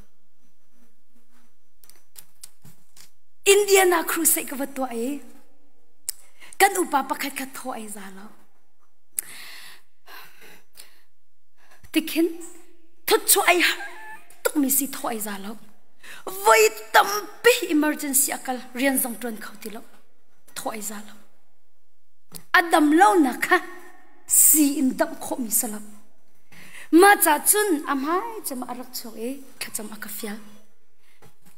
Indiana crusade ka va tuah i kan upa pakhat kha thaw ai za lo. Tikhin thutchuah ai har tukmi si thaw ai za lo. Voi tampi emergency a kal rian zong ṭuan kho ti lo. Thaw ai za lo. A dam lo nak kha si in damh khawhmi si lo. Mah ca cun a hmai cem a rak chuak i thlacam a ka fial.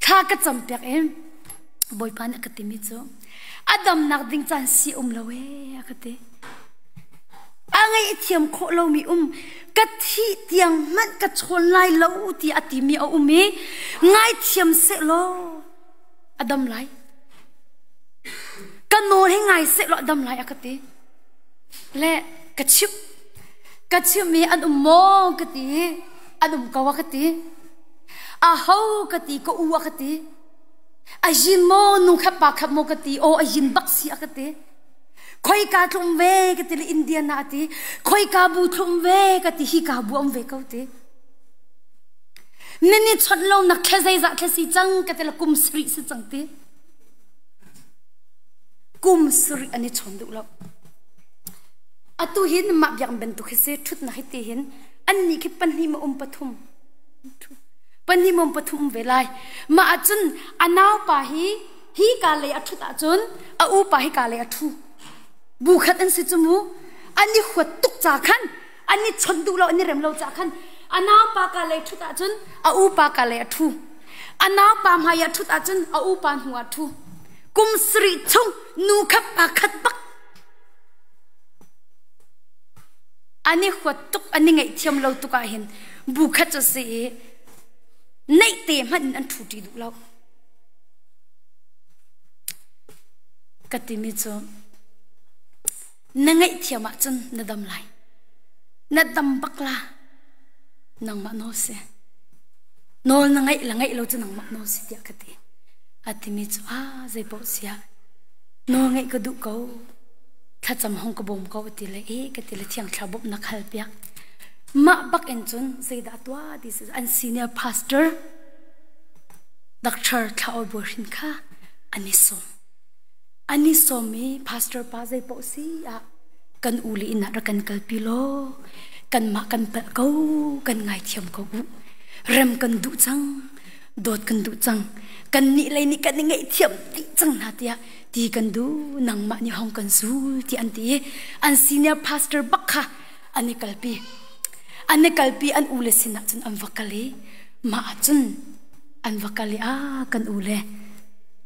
Thla ka cam piak i Bawipa nih a ka timi cu a damnak ding caan si um lo ee a ka ti. A ngaihthiam khawh lomi um ka thih tiang hmanh ka chawn lai lo ti a timi a um i ngaithiam sehlaw a dam lai. Ka nawl hi ngai sehlaw a dam lai a ka ti. Le ka chimh ka chimh i an um maw ka ti i an um ko a ka ti. Aho ka ti ka u a ka ti. A yin maw nu khat pa khat maw ka ti aw a yin bak si a ka ti. Khoika tlum ve ka ti le Indian ah a ti. Khoika bu thlum ve ka ti hi ka bu am ve ko ti. Nini chawnh lo nak thla zeizah thla si cang ka ti le kum sarih si cang ti. Kum sarih an i chawn duh lo. Atu hin mah biak bantuk hi si thutnak hi ti hin an nih khi pahnih ma um pathum. Pahnih ma um pathum um ve lai. Mah ahcun a naupa hi hi ka lei a ṭhut ahcun a upa hi ka lei a ṭhu. Bu khat an si cu mu. An i huat tuk ca khan an i chawnh duh lo an i rem lo ca khan a naupa ka lei ṭhut ahcun a upa ka lei a ṭhu. A naupa hmai ah ṭhut ahcun a upa hnu ah ṭhu. Kum sarih chung nu khat pa khat bak an i huat tuk an i ngaihthiam lo tuk ah hin bu khat cu si i neih te hmanh in an ṭhu ṭi duh lo. Ka timi cu na ngaihthiam ahcun na dam lai. Na dam bak la. Nangmah nawl si. Nawl na ngaih la ngaih lo cu nangmah nawl si tiah ka ti. A timi cu ah zeipaoh siah nawl ngaih ka duh ko. Thlacam hong ka bawm ko ti le e ka ti le thiang thla bawmh na khal piak. Mah bak in cun zeidah tuah ti si an senior pastor Doctor Thla Awi Bawi Hrin kha an i sawm. An i sawm i pastor pa zeipaoh si ah kan u le inn ah rak kan kalpi law kanmah kan palh ko kan ngaithiam ko u. Rem kan duh cang, dawt kan duh cang. Kan nih lei nih kan i ngaihthiam dih cang hna tiah ti kan duh, nangmah nih hong kan zul ti an ti i an senior pastor bak kha an i kalpi. An i kalpi an ule sinah cun an va kal i mah ah cun an va kal i ah kan ule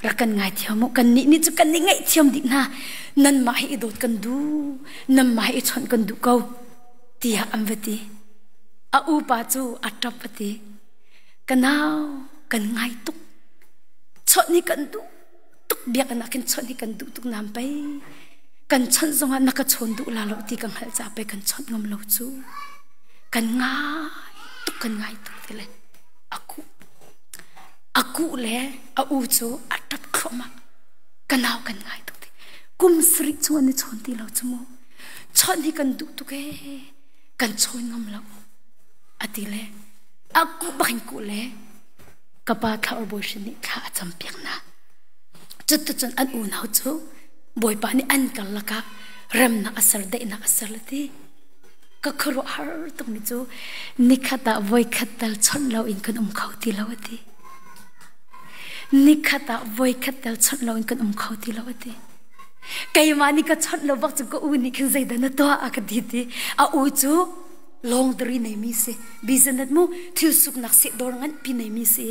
rak kan ngaithiam u kan nih nih cu kan nih ngaihthiam dih hna nanmah hi i dawt kan duh nanmah hi i chawnh kan duh ko tiah an va ti. A upa cu a ṭap a ti. Ka nau kan ngai tuk. Chawnh hi kan duh tuk biakinn ah khin chawnh hi kan duh tuk nam pei. Kan chawnh zongah na ka chawn duh la lo ti ka hngalh ca pei kan chawnh ngam lo cu. Kan ngai tuk kan ngai tuk ti le a kuh. A kuh le a u cu a ṭap thluahmah. Ka nau kan ngai tuk ti. Kum sarih chung an i chawn ti lo cu mu. Chawnh hi kan duh tuk ee. Kan chawn ngam lo. A ti le a kuh bak in kuh le ka pa thla or bawi hrin nih thla a cam piak hna. Cuticun an unau cu Bawipa nih an karlak ah remnak a ser, daihnak a ser le ti. Ka khuaruahhar tukmi cu nikhat ah voikhat tal chawnh loin kan um kho ti lo a ti. Nikhat ah voikhat tal chawnh loin kan um kho ti lo a ti. Keimah nih ka chawnh lo bak cu ka u nih khin zeidah na tuah a ka ti ti. A u cu lawngtari neimi si business mu thil suknak seh dawr nganpi neimi si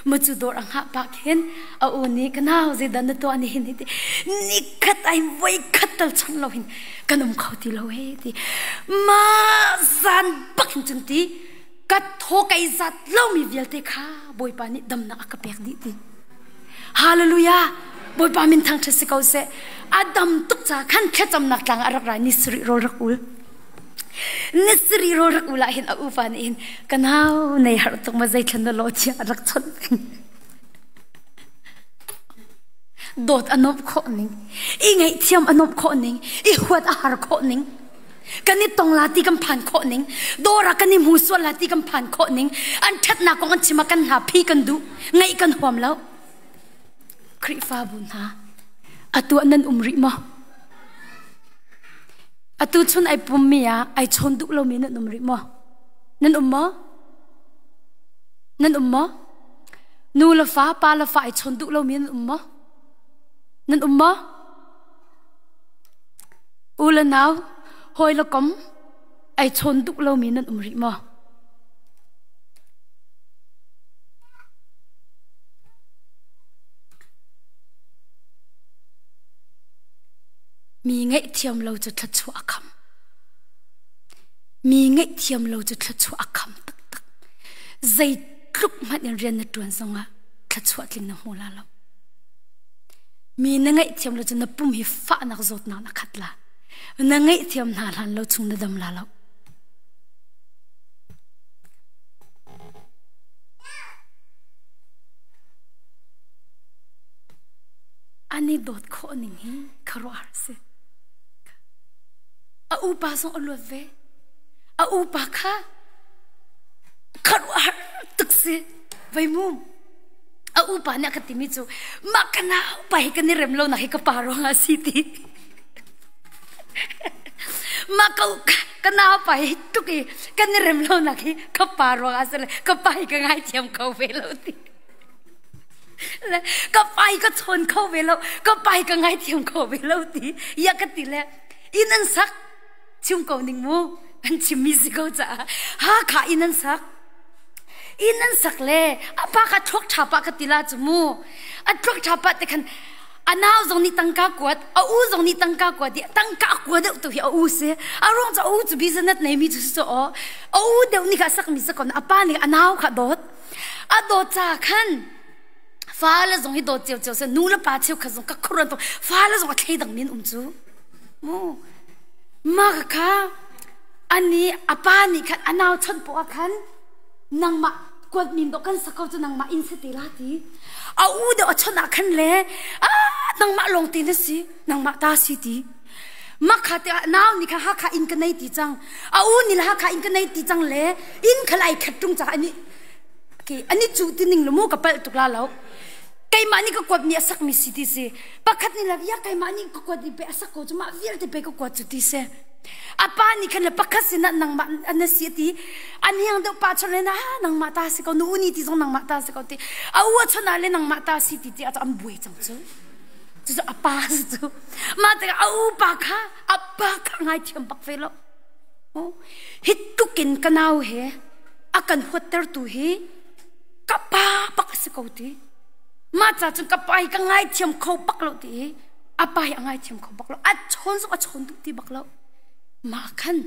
mu cu dawr a hngah pah khin a u nih ka nau zeidah na tuah ni hin ti nikhat ai voi khat tal chang lo hin kan um kho ti lo he ti ma zan bak hin cun ti ka thaw kai zat lomi vialte kha bawipa nih damnak a ka pek dih ti hallelujah bawipa min thangṭhat si ko seh a dam tuk ca khan thlacamnak tlang a rak ra ni sarih rawl rak ul Nisarih rawl rak ul ah hin a upa nih hin ka nau nei har tuk ma zei thlan na lo tiah a rak chawnh peng. Dawt a nuamh khawh ning, i ngaihthiam a nuamh khawh ning, i huat a har khawh ning, kan i tong la ti kan phan khawh ning, dawr ah kan i hmu sual la ti kan phan khawh ning, an ṭhatnak kong an chim ah kan hna phi kan duh, ngaih kan huam lo. Khrihfabu hna, atu ah nan um rih maw? Atu chun ai pummi ah ai chawn duh lomi nan um rih maw? Nan um maw? Nan um maw? Nu le fa, pa le fa ai chawn duh lomi nan um maw? Nan um maw? U le nau, hawi le kom ai chawn duh lomi nan um rih maw? Mi ngaihthiam lo cu thluachuah a kham. Mi ngaihthiam lo cu thluachuah a kham taktak. Zeitluk hmanh in rian na ṭuan zongah thluachuah tling na hmu la lo. Mi na ngaihthiam lo cu na pum hi fahnak zawtnak na khat la. Na ngaihthiam hna hlan lo chung na dam la lo. An i dawt khawh ning hi khuaruahhar a si. A upa zong a luat ve. A upa kha khuaruahhar tuk si. Vei mu. A upa nih a ka timi cu mah ka naupa hi kan i rem lo nak hi ka pa ruangah a si ti. Mah ka ka naupa hi tuk i kan i rem lo nak hi ka pa ruangah a si le ka pa hi ka ngaithiam kho ve lo ti. Le ka pa hi ka chawn kho ve lo ka pa hi ka ngaithiam kho ve lo ti ya ka ti le inn an sak chim ko ning mu an chimmi si ko caah Hakha inn an sak inn an sak le a pa kha thluak ṭha pa ka ti la cu mu a thluak ṭha pa te khan a nau zong nih tangka kuat a u zong nih tangka kuat i tangka a kua deuh tu hi a u si a ruang cu a u cu business nei mi cu si cu aw a u deuh nih kha sak mi si kon a pa nih a nau kha dawt a dawt ca khan fale zong hi dawt cio cio se nu le pa cheu khat zong ka khuran to fale zong a thlei dang min um cu mu ma kha ani a pa nih khan a nau chon po khan nangmah kuat min do kan sako cu nangmah in se te la ti a u deuh a chon ah khan le a nangmah lawng te na si nangmah ta si ti makha te nau ni kha hakha in ka nei ti cang a u ni la hakha in ka nei ti cang le in kha lai khat tung ca ani ke ani chu ti ning lu mu ka pal tuk la lo. Keimah nih ka kuat mi a sak mi si ti si. Pakhat nih le ya keimah nih ka kuat i pe a sak ko cu mah vialte pe ka kuat cu ti si. A pa nih khan le pakhat sinah nangmah na si a ti. A hniang deuh pa chon le na nangmah ta si ko nu uni ti zong nangmah ta si ko ti. A u a chon ah le nangmah ta si ti ti a an buai cang cu. Cucu a pa si cu. Mah tikah a u pa kha a pa kha ngaithiam bak ve lo. Hi tluk in ka nau he a kan huattertu hi ka pa bak a si ko ti. Mah ca cun ka pa hi ka ngaithiam kho bak lo ti i a pa hi a ngaithiam kho bak lo. A chawn zong a chawn duh ti bak lo. Mah khan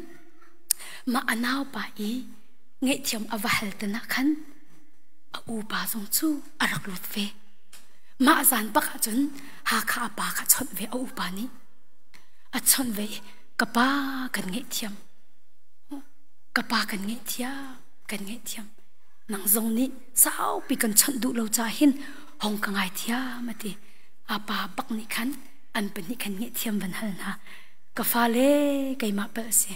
mah a nau pa i ngaihthiam a va hal te nak khan a u pa zong cu a rak lut ve. Mah zan bak ah cun Hakha a pa kha chawnh ve a upa nih. A chawnh ve i ka pa kan ngaihthiam. Ka pa kan ngaihthiam, kan ngaihthiam. Nang zong nih saupi kan chawnh duh lo ca hin hong ka ngaithiam a ti. A pa bak nih khan an pahnih khan ngaihthiam van hal hna. Ka fale keimah palh si.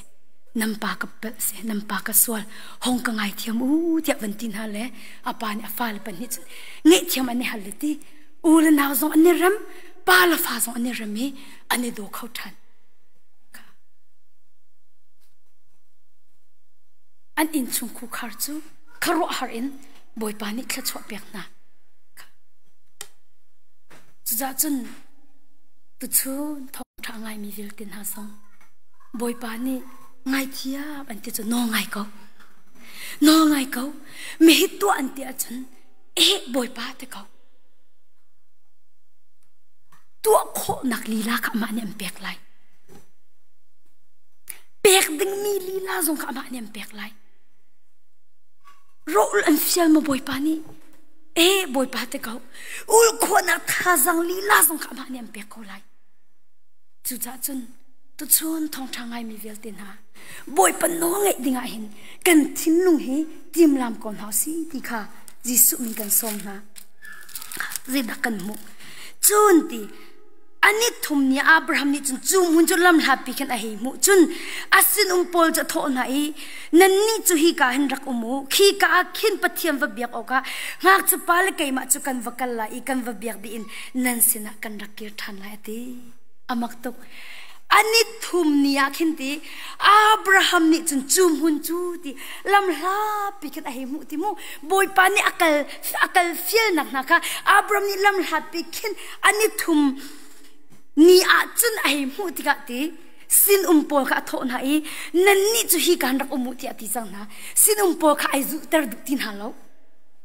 Nan pa ka palh si, nan pa ka sual. Hong ka ngaithiam u tiah van ti hna le a pa nih a fale pahnih cun ngaihthiam an i hal le ti. U le nau zong an i rem, pa le fa zong an i rem i an i daw kho ṭhan. An innchung khukhar cu khuaruahhar in Bawipa nih thluachuah pek hna. Cucaah cun tuchun thawngṭha a ngaimi vialte hna zong Bawipa nih ngaithiam an ti cu nawl ngai ko. Nawl ngai ko. Mihi tuah an ti ahcun eh Bawipa ti ko. Tuah khawhnak lila kha amah nih an pek lai. Pek dingmi lila zong kha amah nih an pek lai. Rawl an fial maw Bawipa nih? Eh Bawipa te ko. Ul khawhnak thazaang lila zong kha amah nih an pek ko lai. Cucaah cun tuchun thawngṭha ngaimi vialte hna Bawipa nawl ngaih dingah hin kan thinlung hi timlam ko hna si ti kha Jesuh min kan sawm hna. Zeidah kan hmuh? Cun ti ani thum ni Abraham nih cun cu hmun cu lam hlatpi khin a hei hmuh cun a sinum pawl cu a thawh hna i nannih cu hi ka hin rak um u khi ka ah khin Pathian va biak awkah ngakchipa le keimah cu kan va kal lai i kan va biak dih in nan sinah kan rak kir ṭhan lai a ti a mak tuk ani thum ni ah khin ti Abraham nih cun cu hmun cu ti lam hlapi khin a hei hmuh ti mu Bawipa nih a kal a kal fialnak hna kha Abraham nih lam hlatpi khin ani thum ni ah cun a hei hmuh tikah ti sinum pawl kha a thawh hna i nannih cu hi kan rak um u tiah a ti cang hna sinum pawl kha ai zulhter duh ti hna lo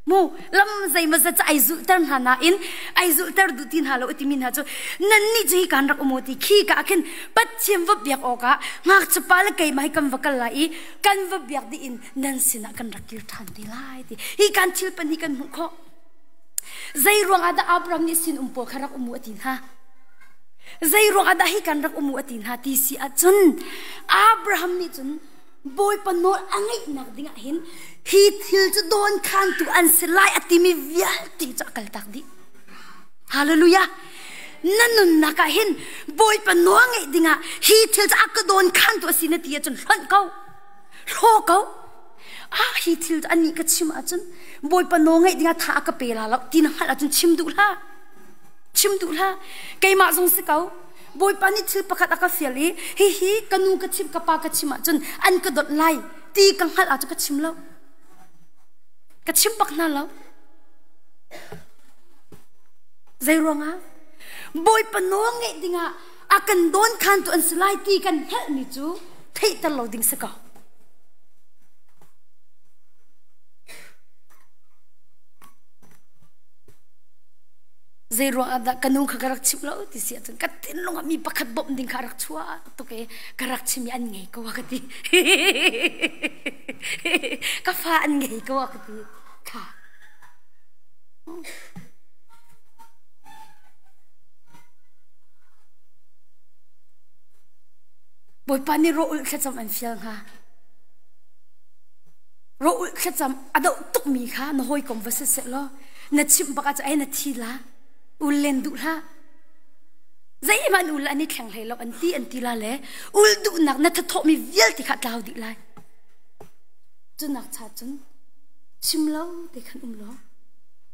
mu lam zeimawzat cu ai zulhter hna nain ai zulhter duh ti hna lo timi hna cu nannih cu hi kan rak um u ti khi ka ah khin Pathian va biak awkah ngakchipa le keimah hi kan va kal lai i kan va biak dih in nan sinah kan rak kir ṭhan te lai ti hi kan thil pan hi kan hmuh khawh zei ruang ah dah Abraham nih sin um pawl kha rak um u a ti hna zei ruang ah dah hi kan rak um u a ti hna ti si ahcun Abraham nih cun Bawipa nawl a ngeihnak ding ah hin hi thil cu dawn khantu an si lai a timi vialte cu a kaltak dih Hallelujah na nunnak ah hin Bawipa nawl ngeih dingah hi thil cu a ka dawn khantu a si na ti ahcun hlonh ko hlaw ko ah hi thil cu anih ka chim ahcun Bawipa nawl ngeih dingah tha a ka pe la lo ti na hngalh ahcun chim duh hlah chim duh hlah keimah zong si ko Bawipa nih thil pakhat a ka fial i hihi ka nu ka chim ka pa ka chim ahcun an ka dawt lai ti ka hngalh ahcun ka chim lo ka chim bak hna lo Zei ruangah? Bawipa nawl ngeih dingah a kan dawn khantu an si lai ti kan hngalhmi cu theihter lo ding si ko. Zei ruangah dah ka nu kha ka rak chimh lo ti si ahcun ka thinlung ah mi pakhat bawmh ding kha a rak chuah tuk i ka rak chim i an ngei ko a ka ti. ka fa an ngei ko a ka ti. Kha. Bawipa nih rawh-ulh thlacam an fial hnga. Rawh-ulh thlacam a doh tukmi kha na hawikom va si seh law na chimh bak ahcun ai na thi la ul len duh hlah. Zeihmanh ul an i thleng hlei lo an ti an ti la le ul duhnak na thathawhmi vialte kha tlau dih lai. Cunak cha cun chim lo te khan um law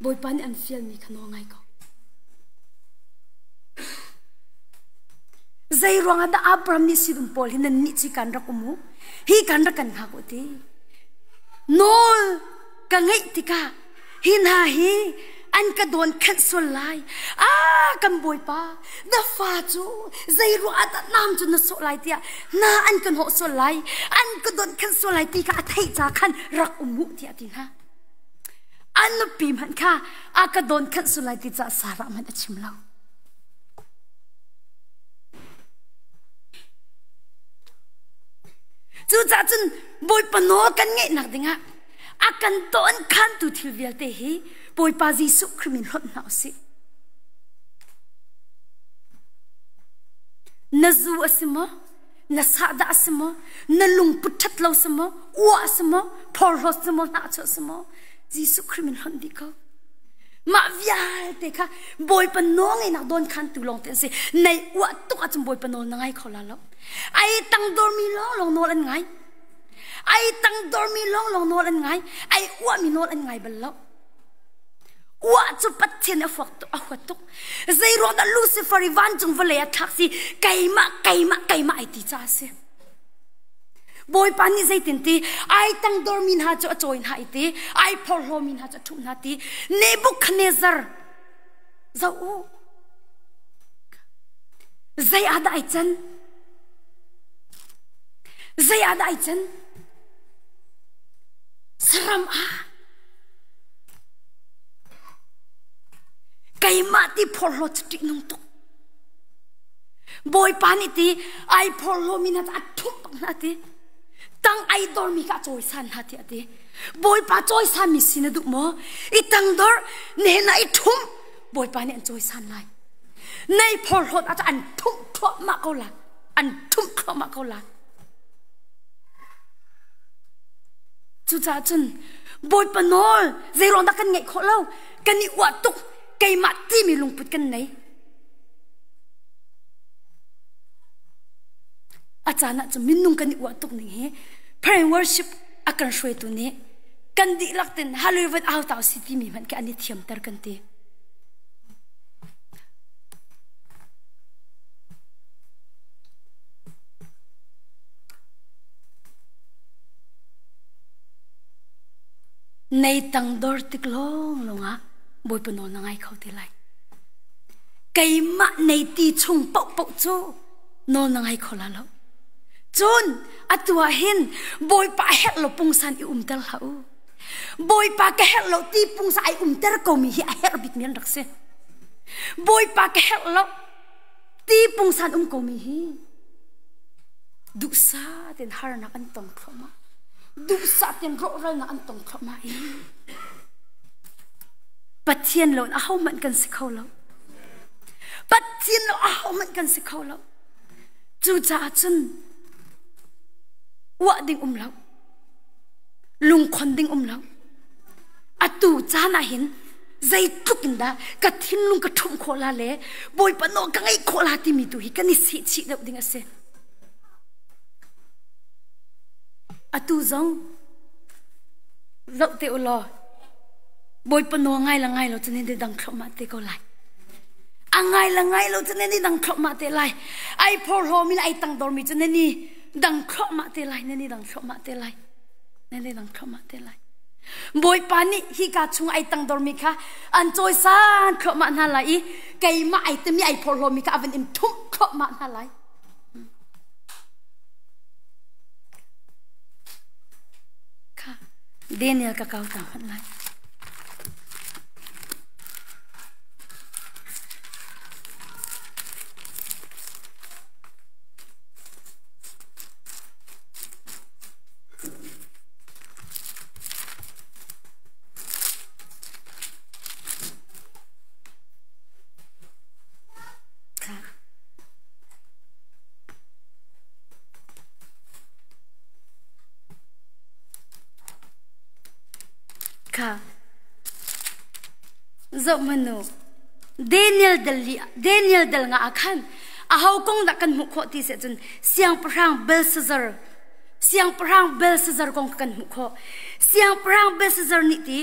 Bawipa nih an fialmi kha nawl ngai ko. Zei ruangah dah Abraham nih sinum pawl hi nan nih ci kan rak um u? Hi kan rak kan hngak u ti. Nawl ka ngeih tikah hi hna hi an ka dawn khenh sual lai. Ah, kan bawipa, na fa cu zei ruah dah nam cu na sawh lai tiah na an ka hnawh sual lai, an ka dawn khenh sual lai ti kha a theih ca khan rak um u tiah a ti hna. An nupi hmanh kha a ka dawn khenh sual lai ti caah Sarah hmanh a chim lo. Cucaah cun Bawipa nawl kan ngeihnak dingah a kan tawn khantu thil vialte hi Bawipa Jesuh Khrih min hlonh hna usih. Na zu a si maw? Na sahdah a si maw? Na lungput ṭhat lo si maw? Uah a si maw? Phorhlawt si maw? Hnahchuah si maw? Jesuh Khrih min hlonh dih ko. Mah vialte kha Bawipa nawl ngeihnak dawn khantu lawng te an si. Nei uah tuk ahcun Bawipa nawl na ngai kho la lo. Ai tangdormi lawnglawng nawl an ngai. Ai tangdormi lawnglawng nawl an ngai. Ai uahmi nawl an ngai bal lo. Uah cu Pathian a huat tuk, a huat tuk. Zei ruang dah Lucifer i vancung vawlei ah thlak si keimah keimah keimah ai ti ca a si. Bawipa nih zeitin ti ai tangdormi hna cu a cawi hna i ti ai phorhlawmi hna cu a ṭhumh hna ti Nebuchadnezzar zoh u zei ah dah ai can zei ah dah ai can saram ah keimah ti phorhlawt cu ṭihnung tuk Bawipa nih ti ai phorhlawmi hna cu a ṭhumh bak hna ti. Tang ai dormi kha a cawisan hna tiah a ti. Bawipa cawisanmi si na duh maw? I tangdor nehna i ṭhumh Bawipa nih an cawisan lai. Nei phorhlawt ah an ṭhumh thluahmah ko la. An ṭhumh thluahmah ko la. Cucaah cun Bawipa nawl zeiruang dah kan ngeih khawh lo? Kan i uah tuk keimah timi lungput kan nei. A caan ah cun minung kan i uah tuk ning hi prayer worship a kan hruaitu nih kan dihlak ten hallelujah au tau si timi hmanh khi an i thiamter kan ti. Nei tang dor tik lawng lawng ah Bawipa nawl na ngai kho te lai. Keimah nei ti chung paohpaoh cu nawl na ngai kho la lo. Cun atu ah hin Bawipa a herh lo pungsan i umter hlah u. Bawipa ka herh lo ti pungsa ai umter komi hi a herh bikmi an rak si. Bawipa ka herh lo ti pungsan um komi hi duhsah tein harnak an tong thluahmah. Duhsah tein rawhralnak an tong thluahmah i Pathian lo in ahohmanh kan si kho lo. Pathian lo ahohmanh kan si kho lo. Cucaah cun uah ding um lo. Lungkhon ding um lo. Atu caan ah hin zeitluk in dah ka thinlung ka ṭhumh khawh la le Bawipa nawl ka ngeih khawh la timi tu hi kan i sehchih deuh ding a si. Atu zong zoh te u law Bawipa nawl ngai la ngai lo cu nan i dang thluahmah te ko lai. A ngai la ngai lo cu nan i dang thluahmah te lai. Ai phorhlawmi le ai tangdormi cu nan i dang thluahmah te lai. Nan i dang thluahmah te lai. Nan i dang thluahmah te lai. Bawipa nih hika chung ai tangdormi kha an cawisan thluahmah hna lai i keimah ai timi ai phorhlawmi kha a van in ṭhumh thluahmah hna lai. Kha Daniel ka kau ta hmanh lai. Kha zohhmanh u Daniel dal li Daniel dal nga ah khan aho kong dah kan hmuh khawh ti si ahcun siangpahrang Belshazzar siangpahrang Belshazzar kong kan hmuh khawh siangpahrang Belshazzar nih ti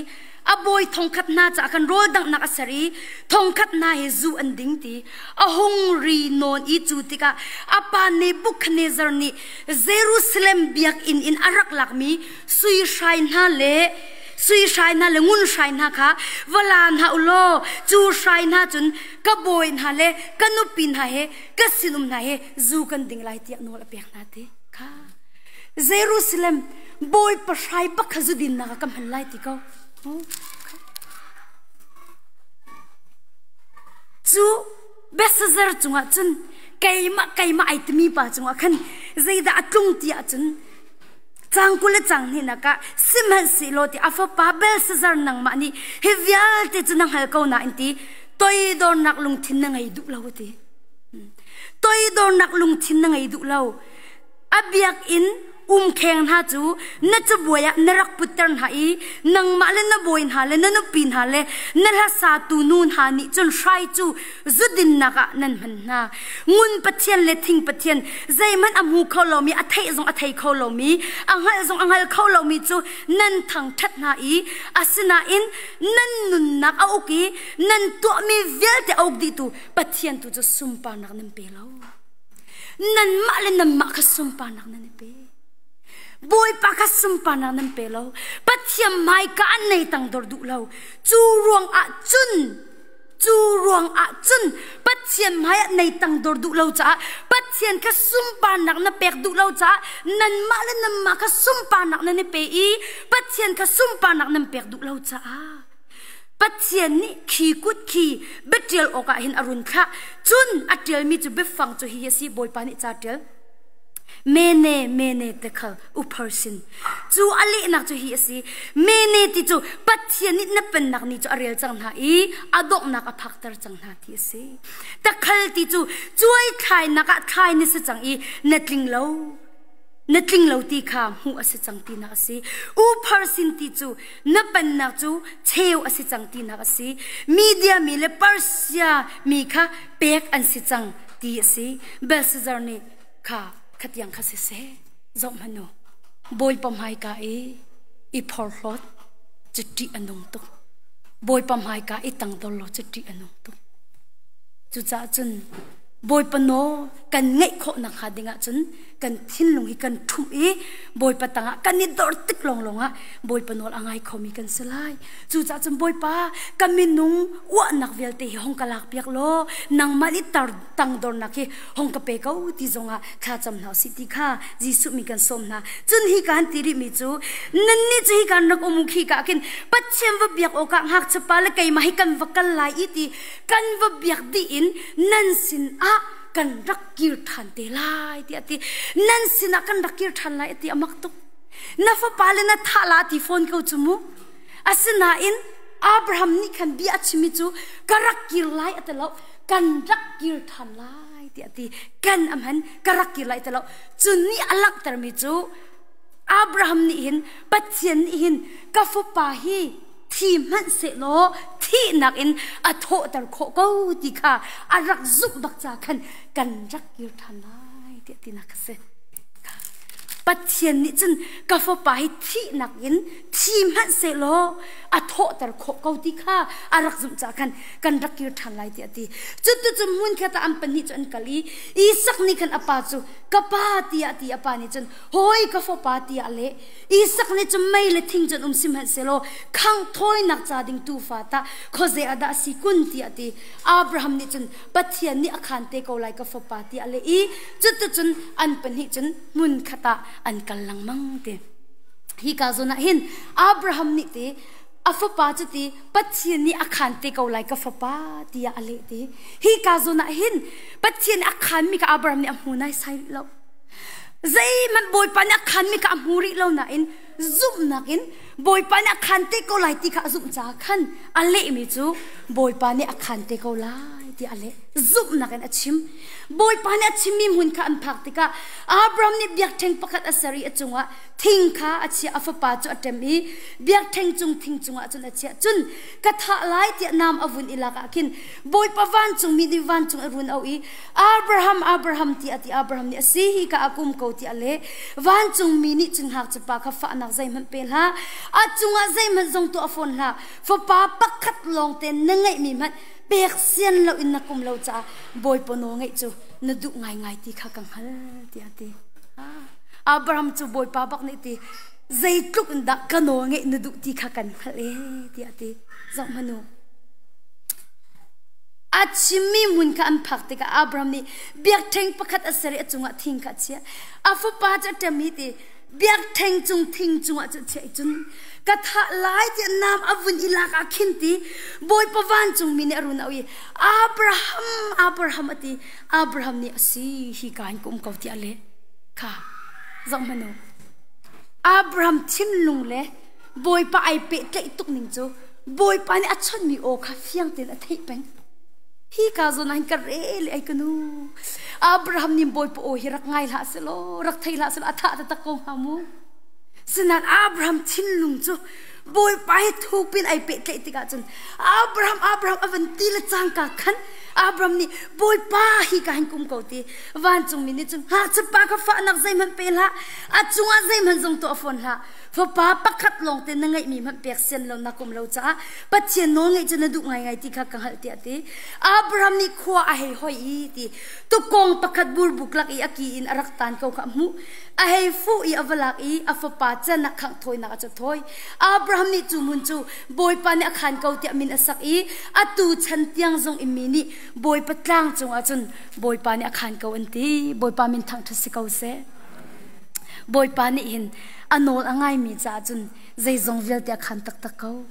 A bawi thongkhat hna caah khan rawl danghnak a ser i thongkhat hna he zu an ding ti. A hung ri nawn i cu tikah a pa Nebuchadnezzar nih Jerusalem biakinn in a rak lakmi sui hrai hna le sui hrai hna le ngun hrai hna kha va la hna u law cu hrai hna cun ka bawi hna le ka nupi hna he ka sinum hna he zu kan ding lai tiah nawl a pek hna ti kha. Jerusalem bawipa hrai bak kha zudinnak ah ka hman lai ti ko. Cu Belshazzar cungah cun keimah keimah ai timi pa cungah khan zeidah a tlung ti ahcun cang 20 le cang hnihnak ah sihmanhsehlaw ti a fapa Belshazzar nangmah nih hi vialte cu na hngal ko nain ti toidornak lungthin na ngei duh lo ti. Toidornak lungthin na ngei duh lo. A biakinn umkheng hna cu na cabuai ah na rak putter hna i nangmah le na bawi hna le na nupi hna le na hlasatu nu hna nih cun hrai cu zudinnak ah nan hman hna. Ngun pathian le thing pathian zeihmanh a hmu kho lomi, a theih zong a thei kho lomi, a hngalh zong a hngal kho lomi cu nan thangṭhat hna i asinain nan nunnak a uk i nan tuahmi vialte a uk dihtu Pathian tu cu sunparnak nan pe lo. Nanmah le nanmah kha sunparnak nan i pe. Bawipa kha sunparnak nan pe lo. Pathian hmaika an nei tangdor duh lo. Cu ruang ah cun cu ruang ah cun Pathian hmai ah nei tangdor duh lo caah Pathian kha sunparnak na pek duh lo caah nanmah le nanmah kha sunparnak nan i pe i Pathian kha sunparnak nan pek duh lo caah Pathian nih khi kut khi biaṭial awkah hin a run thlah. Cun a ṭialmi cu biafang cu hihi a si, Bawipa nih ca ṭial. Mene, mene tekhal, upharsin. Cu a lehnak cu hi a si. Mene ti cu Pathian nih na pennak ni cu a rel cang hna i a donghnak a phakter cang hna ti a si. Takhal ti cu cuai thlainak ah thlai na si cang i na tling lo. Na tling lo ti kha hmuh a si cang tinak a si. Upharsin ti cu na pennak cu cheu a si cang tinak a si. Media mi le Persia mi kha pek an si cang ti a si. Belshazzar nih kha khatiang kha siseh zoh hmanh u. Bawipa hmaika i i phorhlawt cu ṭih a nung tuk. Bawipa hmaika i tangdor lo cu ṭih a nung tuk. Cucaah cun Bawipa nawl kan ngeih khawh nakhnga ding ahcun kan thinlung hi kan ṭhumh i Bawipa tangah kan i dor tik lawnglawng ah Bawipa nawl a ngai khomi kan si lai. Cucaah cun Bawipa ka minung uahnak vialte hi hong ka lakpiak law nangmah nih tar tangdornak hi hong ka pe ko ti zongah thla cam hna usih ti kha Jesuh min kan sawm hna. Cun hi ka han ti rihmi cu nannih cu hi kan rak um khi ka khin Pathian va biak awkah ngakchiapa le keimah hi kan va kal lai i ti kan va biak dih in nan sin ah kan rak kir ṭhan te lai tiah ti nan sinah kan rak kir ṭhan lai ti a mak tuk na fapa le na thah la ti fawn ko cu mu asinain Abraham nih khan bia a chimmi cu ka rak kir lai a ti lo kan rak kir ṭhan lai tiah ti kan a hman ka rak kir lai ti lo cu nih a langhtermi cu Abraham nih hin Pathian nih hin ka fapa hi thi hmanh sehlaw thihnak in a thawhter khawh ko ti kha a rak zumh bak ca khan kan rak kir ṭhan lai tiah tinak a si. Pathian nih cun ka fapa hi thihnak in thi hmanh sehlaw a thawhter khawh ko ti kha a rak zumh caah khan kan rak kir ṭhan lai tiah a ti. Cutu cu hmun khat ah an pahnih cu an kal i Isak nih khan a pa cu ka pa tiah a ti. A pa nih cun hawi ka fapa tiah a leh. Isak nih cun mei le thing cun um sihmanhsehlaw khangh thawinak ca ding tuufa tah khuaze ah dah a si kun tiah a ti. Abraham nih cun Pathian nih a khaan te ko lai ka fapa tiah a leh i cuticun an pahnih cun hmun khat ah an kal lengmang ti. Hi ka zawn ah hin Abraham nih ti a fapa cu ti Pathian nih a khaan te ko lai ka fapa tiah a leh ti. Hi ka zawn ah hin Pathian a khaanmi kha Abraham nih a hmu naisai rih lo. Zeihmanh Bawipa nih a khaanmi kha a hmu rih lo nain zumhnak in Bawipa nih a khaan te ko lai ti kha a zumh caah khan a lehmi cu Bawipa nih a khaan te ko lai. tiah a leh. Zumhnak in a chim. Bawipa nih a chimmi hmun kha an phak tikah Abraham nih biakṭheng pakhat a ser i a cungah thing kha a chiah. A fapa cu a ṭem i biakṭheng cung thing cungah cun a chiah. Cun ka thah lai tiah nam a vun i lak ah khin Bawipa vancungmi nih vancung a run auh i Abraham, Abraham tiah a ti. Abraham nih a si hi ka a kum ko tiah a leh. Vancungmi nih cun ngakchiapa kha fahnak zeihmanh pe hlah, a cungah zeihmanh zong tuah fawn hlah. Fapa pakhat lawngte na ngeihmi hmanh pek sian loin na kum lo caah Bawipa nawl ngeih cu na duh ngaingai ti kha ka hngal tiah a ti. Abraham cu Bawipa bak nih ti zeitluk in dah ka nawl ngeih na duh ti kha kan hngalh e tiah a ti. Zoh hmanh u. A chimmi hmun kha an phak tikah Abraham nih biakṭheng pakhat a ser i a cungah thing kha a chiah. A fapa cu a ṭem i ti biakṭheng cung thing cungah cu a chiah i cun ka thah lai tiah nam a vun i lak ah khin ti Bawipa vancungmi nih a run auh i Abraham, Abraham a ti. Abraham nih a si hi ka in ka um ko tiah a leh. Kha zoh hmanh u. Abraham thinlung le Bawipa ai pehtlaih tuk ning cu Bawipa nih a chawnhmi aw kha fiang tein a theih peng. Hi ka zawn ah hin ka rel ai ka nu. Abraham nih Bawipa aw hi rak ngai hlah selaw, rak thei hlah selaw a thah taktak ko hnga mu. Sinain Abraham thinlung cu Bawipa he thupin ai pehtlaih tikah cun Abraham Abraham a van ti le cangka khan Abraham nih Bawipa hi ka hin kum ko ti vancungmi nih cun ngakchiapa kha fahnak zeihmanh pe hlah a cungah zeihmanh zong tuah fawn hlah Fapa pakhat lawngte na ngeihmi hmanh pek sian lo na kum lo caah Pathian nawl ngeih cu na duh ngaingai ti kha ka hngalh tiah ti. Abraham nih khua a hei hoi i ti tukawng pakhat burbuk lak i a ki in a rak tan ko kha a hmuh. A hei fuh i a va lak i a fapa can ah khangh thawinak a cu thawi. Abraham nih cu hmun cu Bawipa nih a khan ko tiah min a sak i atu chan tiang zong in mi nih Bawipa tlang cungah cun Bawipa nih a khan ko an ti. Bawipa min thangṭhat si ko seh. Bawipa nih hin a nawl a ngaimi caah cun zeizong vialte a khan taktak ko.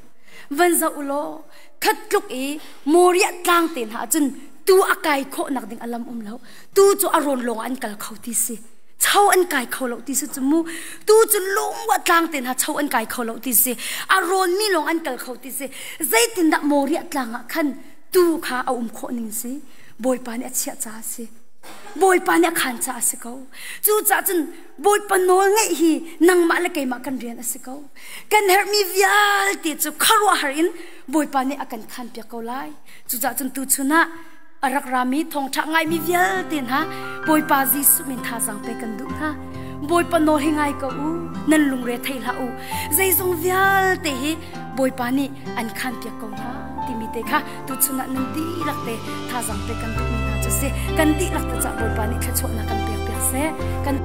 Van zoh u law khat tluk i Moriah tlang te hna ah cun tu a kai khawhnak ding a lam um lo. Tu cu a rawn lawng an kal kho ti si. Cho an kai kho lo ti si cu mu. Tu cu lungwa tlang te hna cho an kai kho lo ti si. A rawnmi lawng an kal kho ti si. Zeitindah Moriah tlang ah khan tu kha a um khawh ning si. Bawipa nih a chiah caah a si. Bawipa nih a khaan caah a si ko. Cucaah cun Bawipa nawl ngeih hi nangmah le keimah kan rian a si ko. Kan herhmi vialte cu khuaruahhar in Bawipa nih a kan khaanpiak ko lai. Cucaah cun tuchun ah a rak rami thawngṭha ngaimi vialte hna Bawipa Jesuh min thazaang pe kan duh hna. Bawipa nawl hi ngai ko u, nan lungre thei hlah u. Zeizong vialte hi Bawipa nih an khaanpiak ko hna timi te kha tuchun ah nan dihlak te thazaang pe kan duhmi hna cu si. Kan dihlak te cah Bawipa nih thluachuahnak kan pek piak seh. Kan.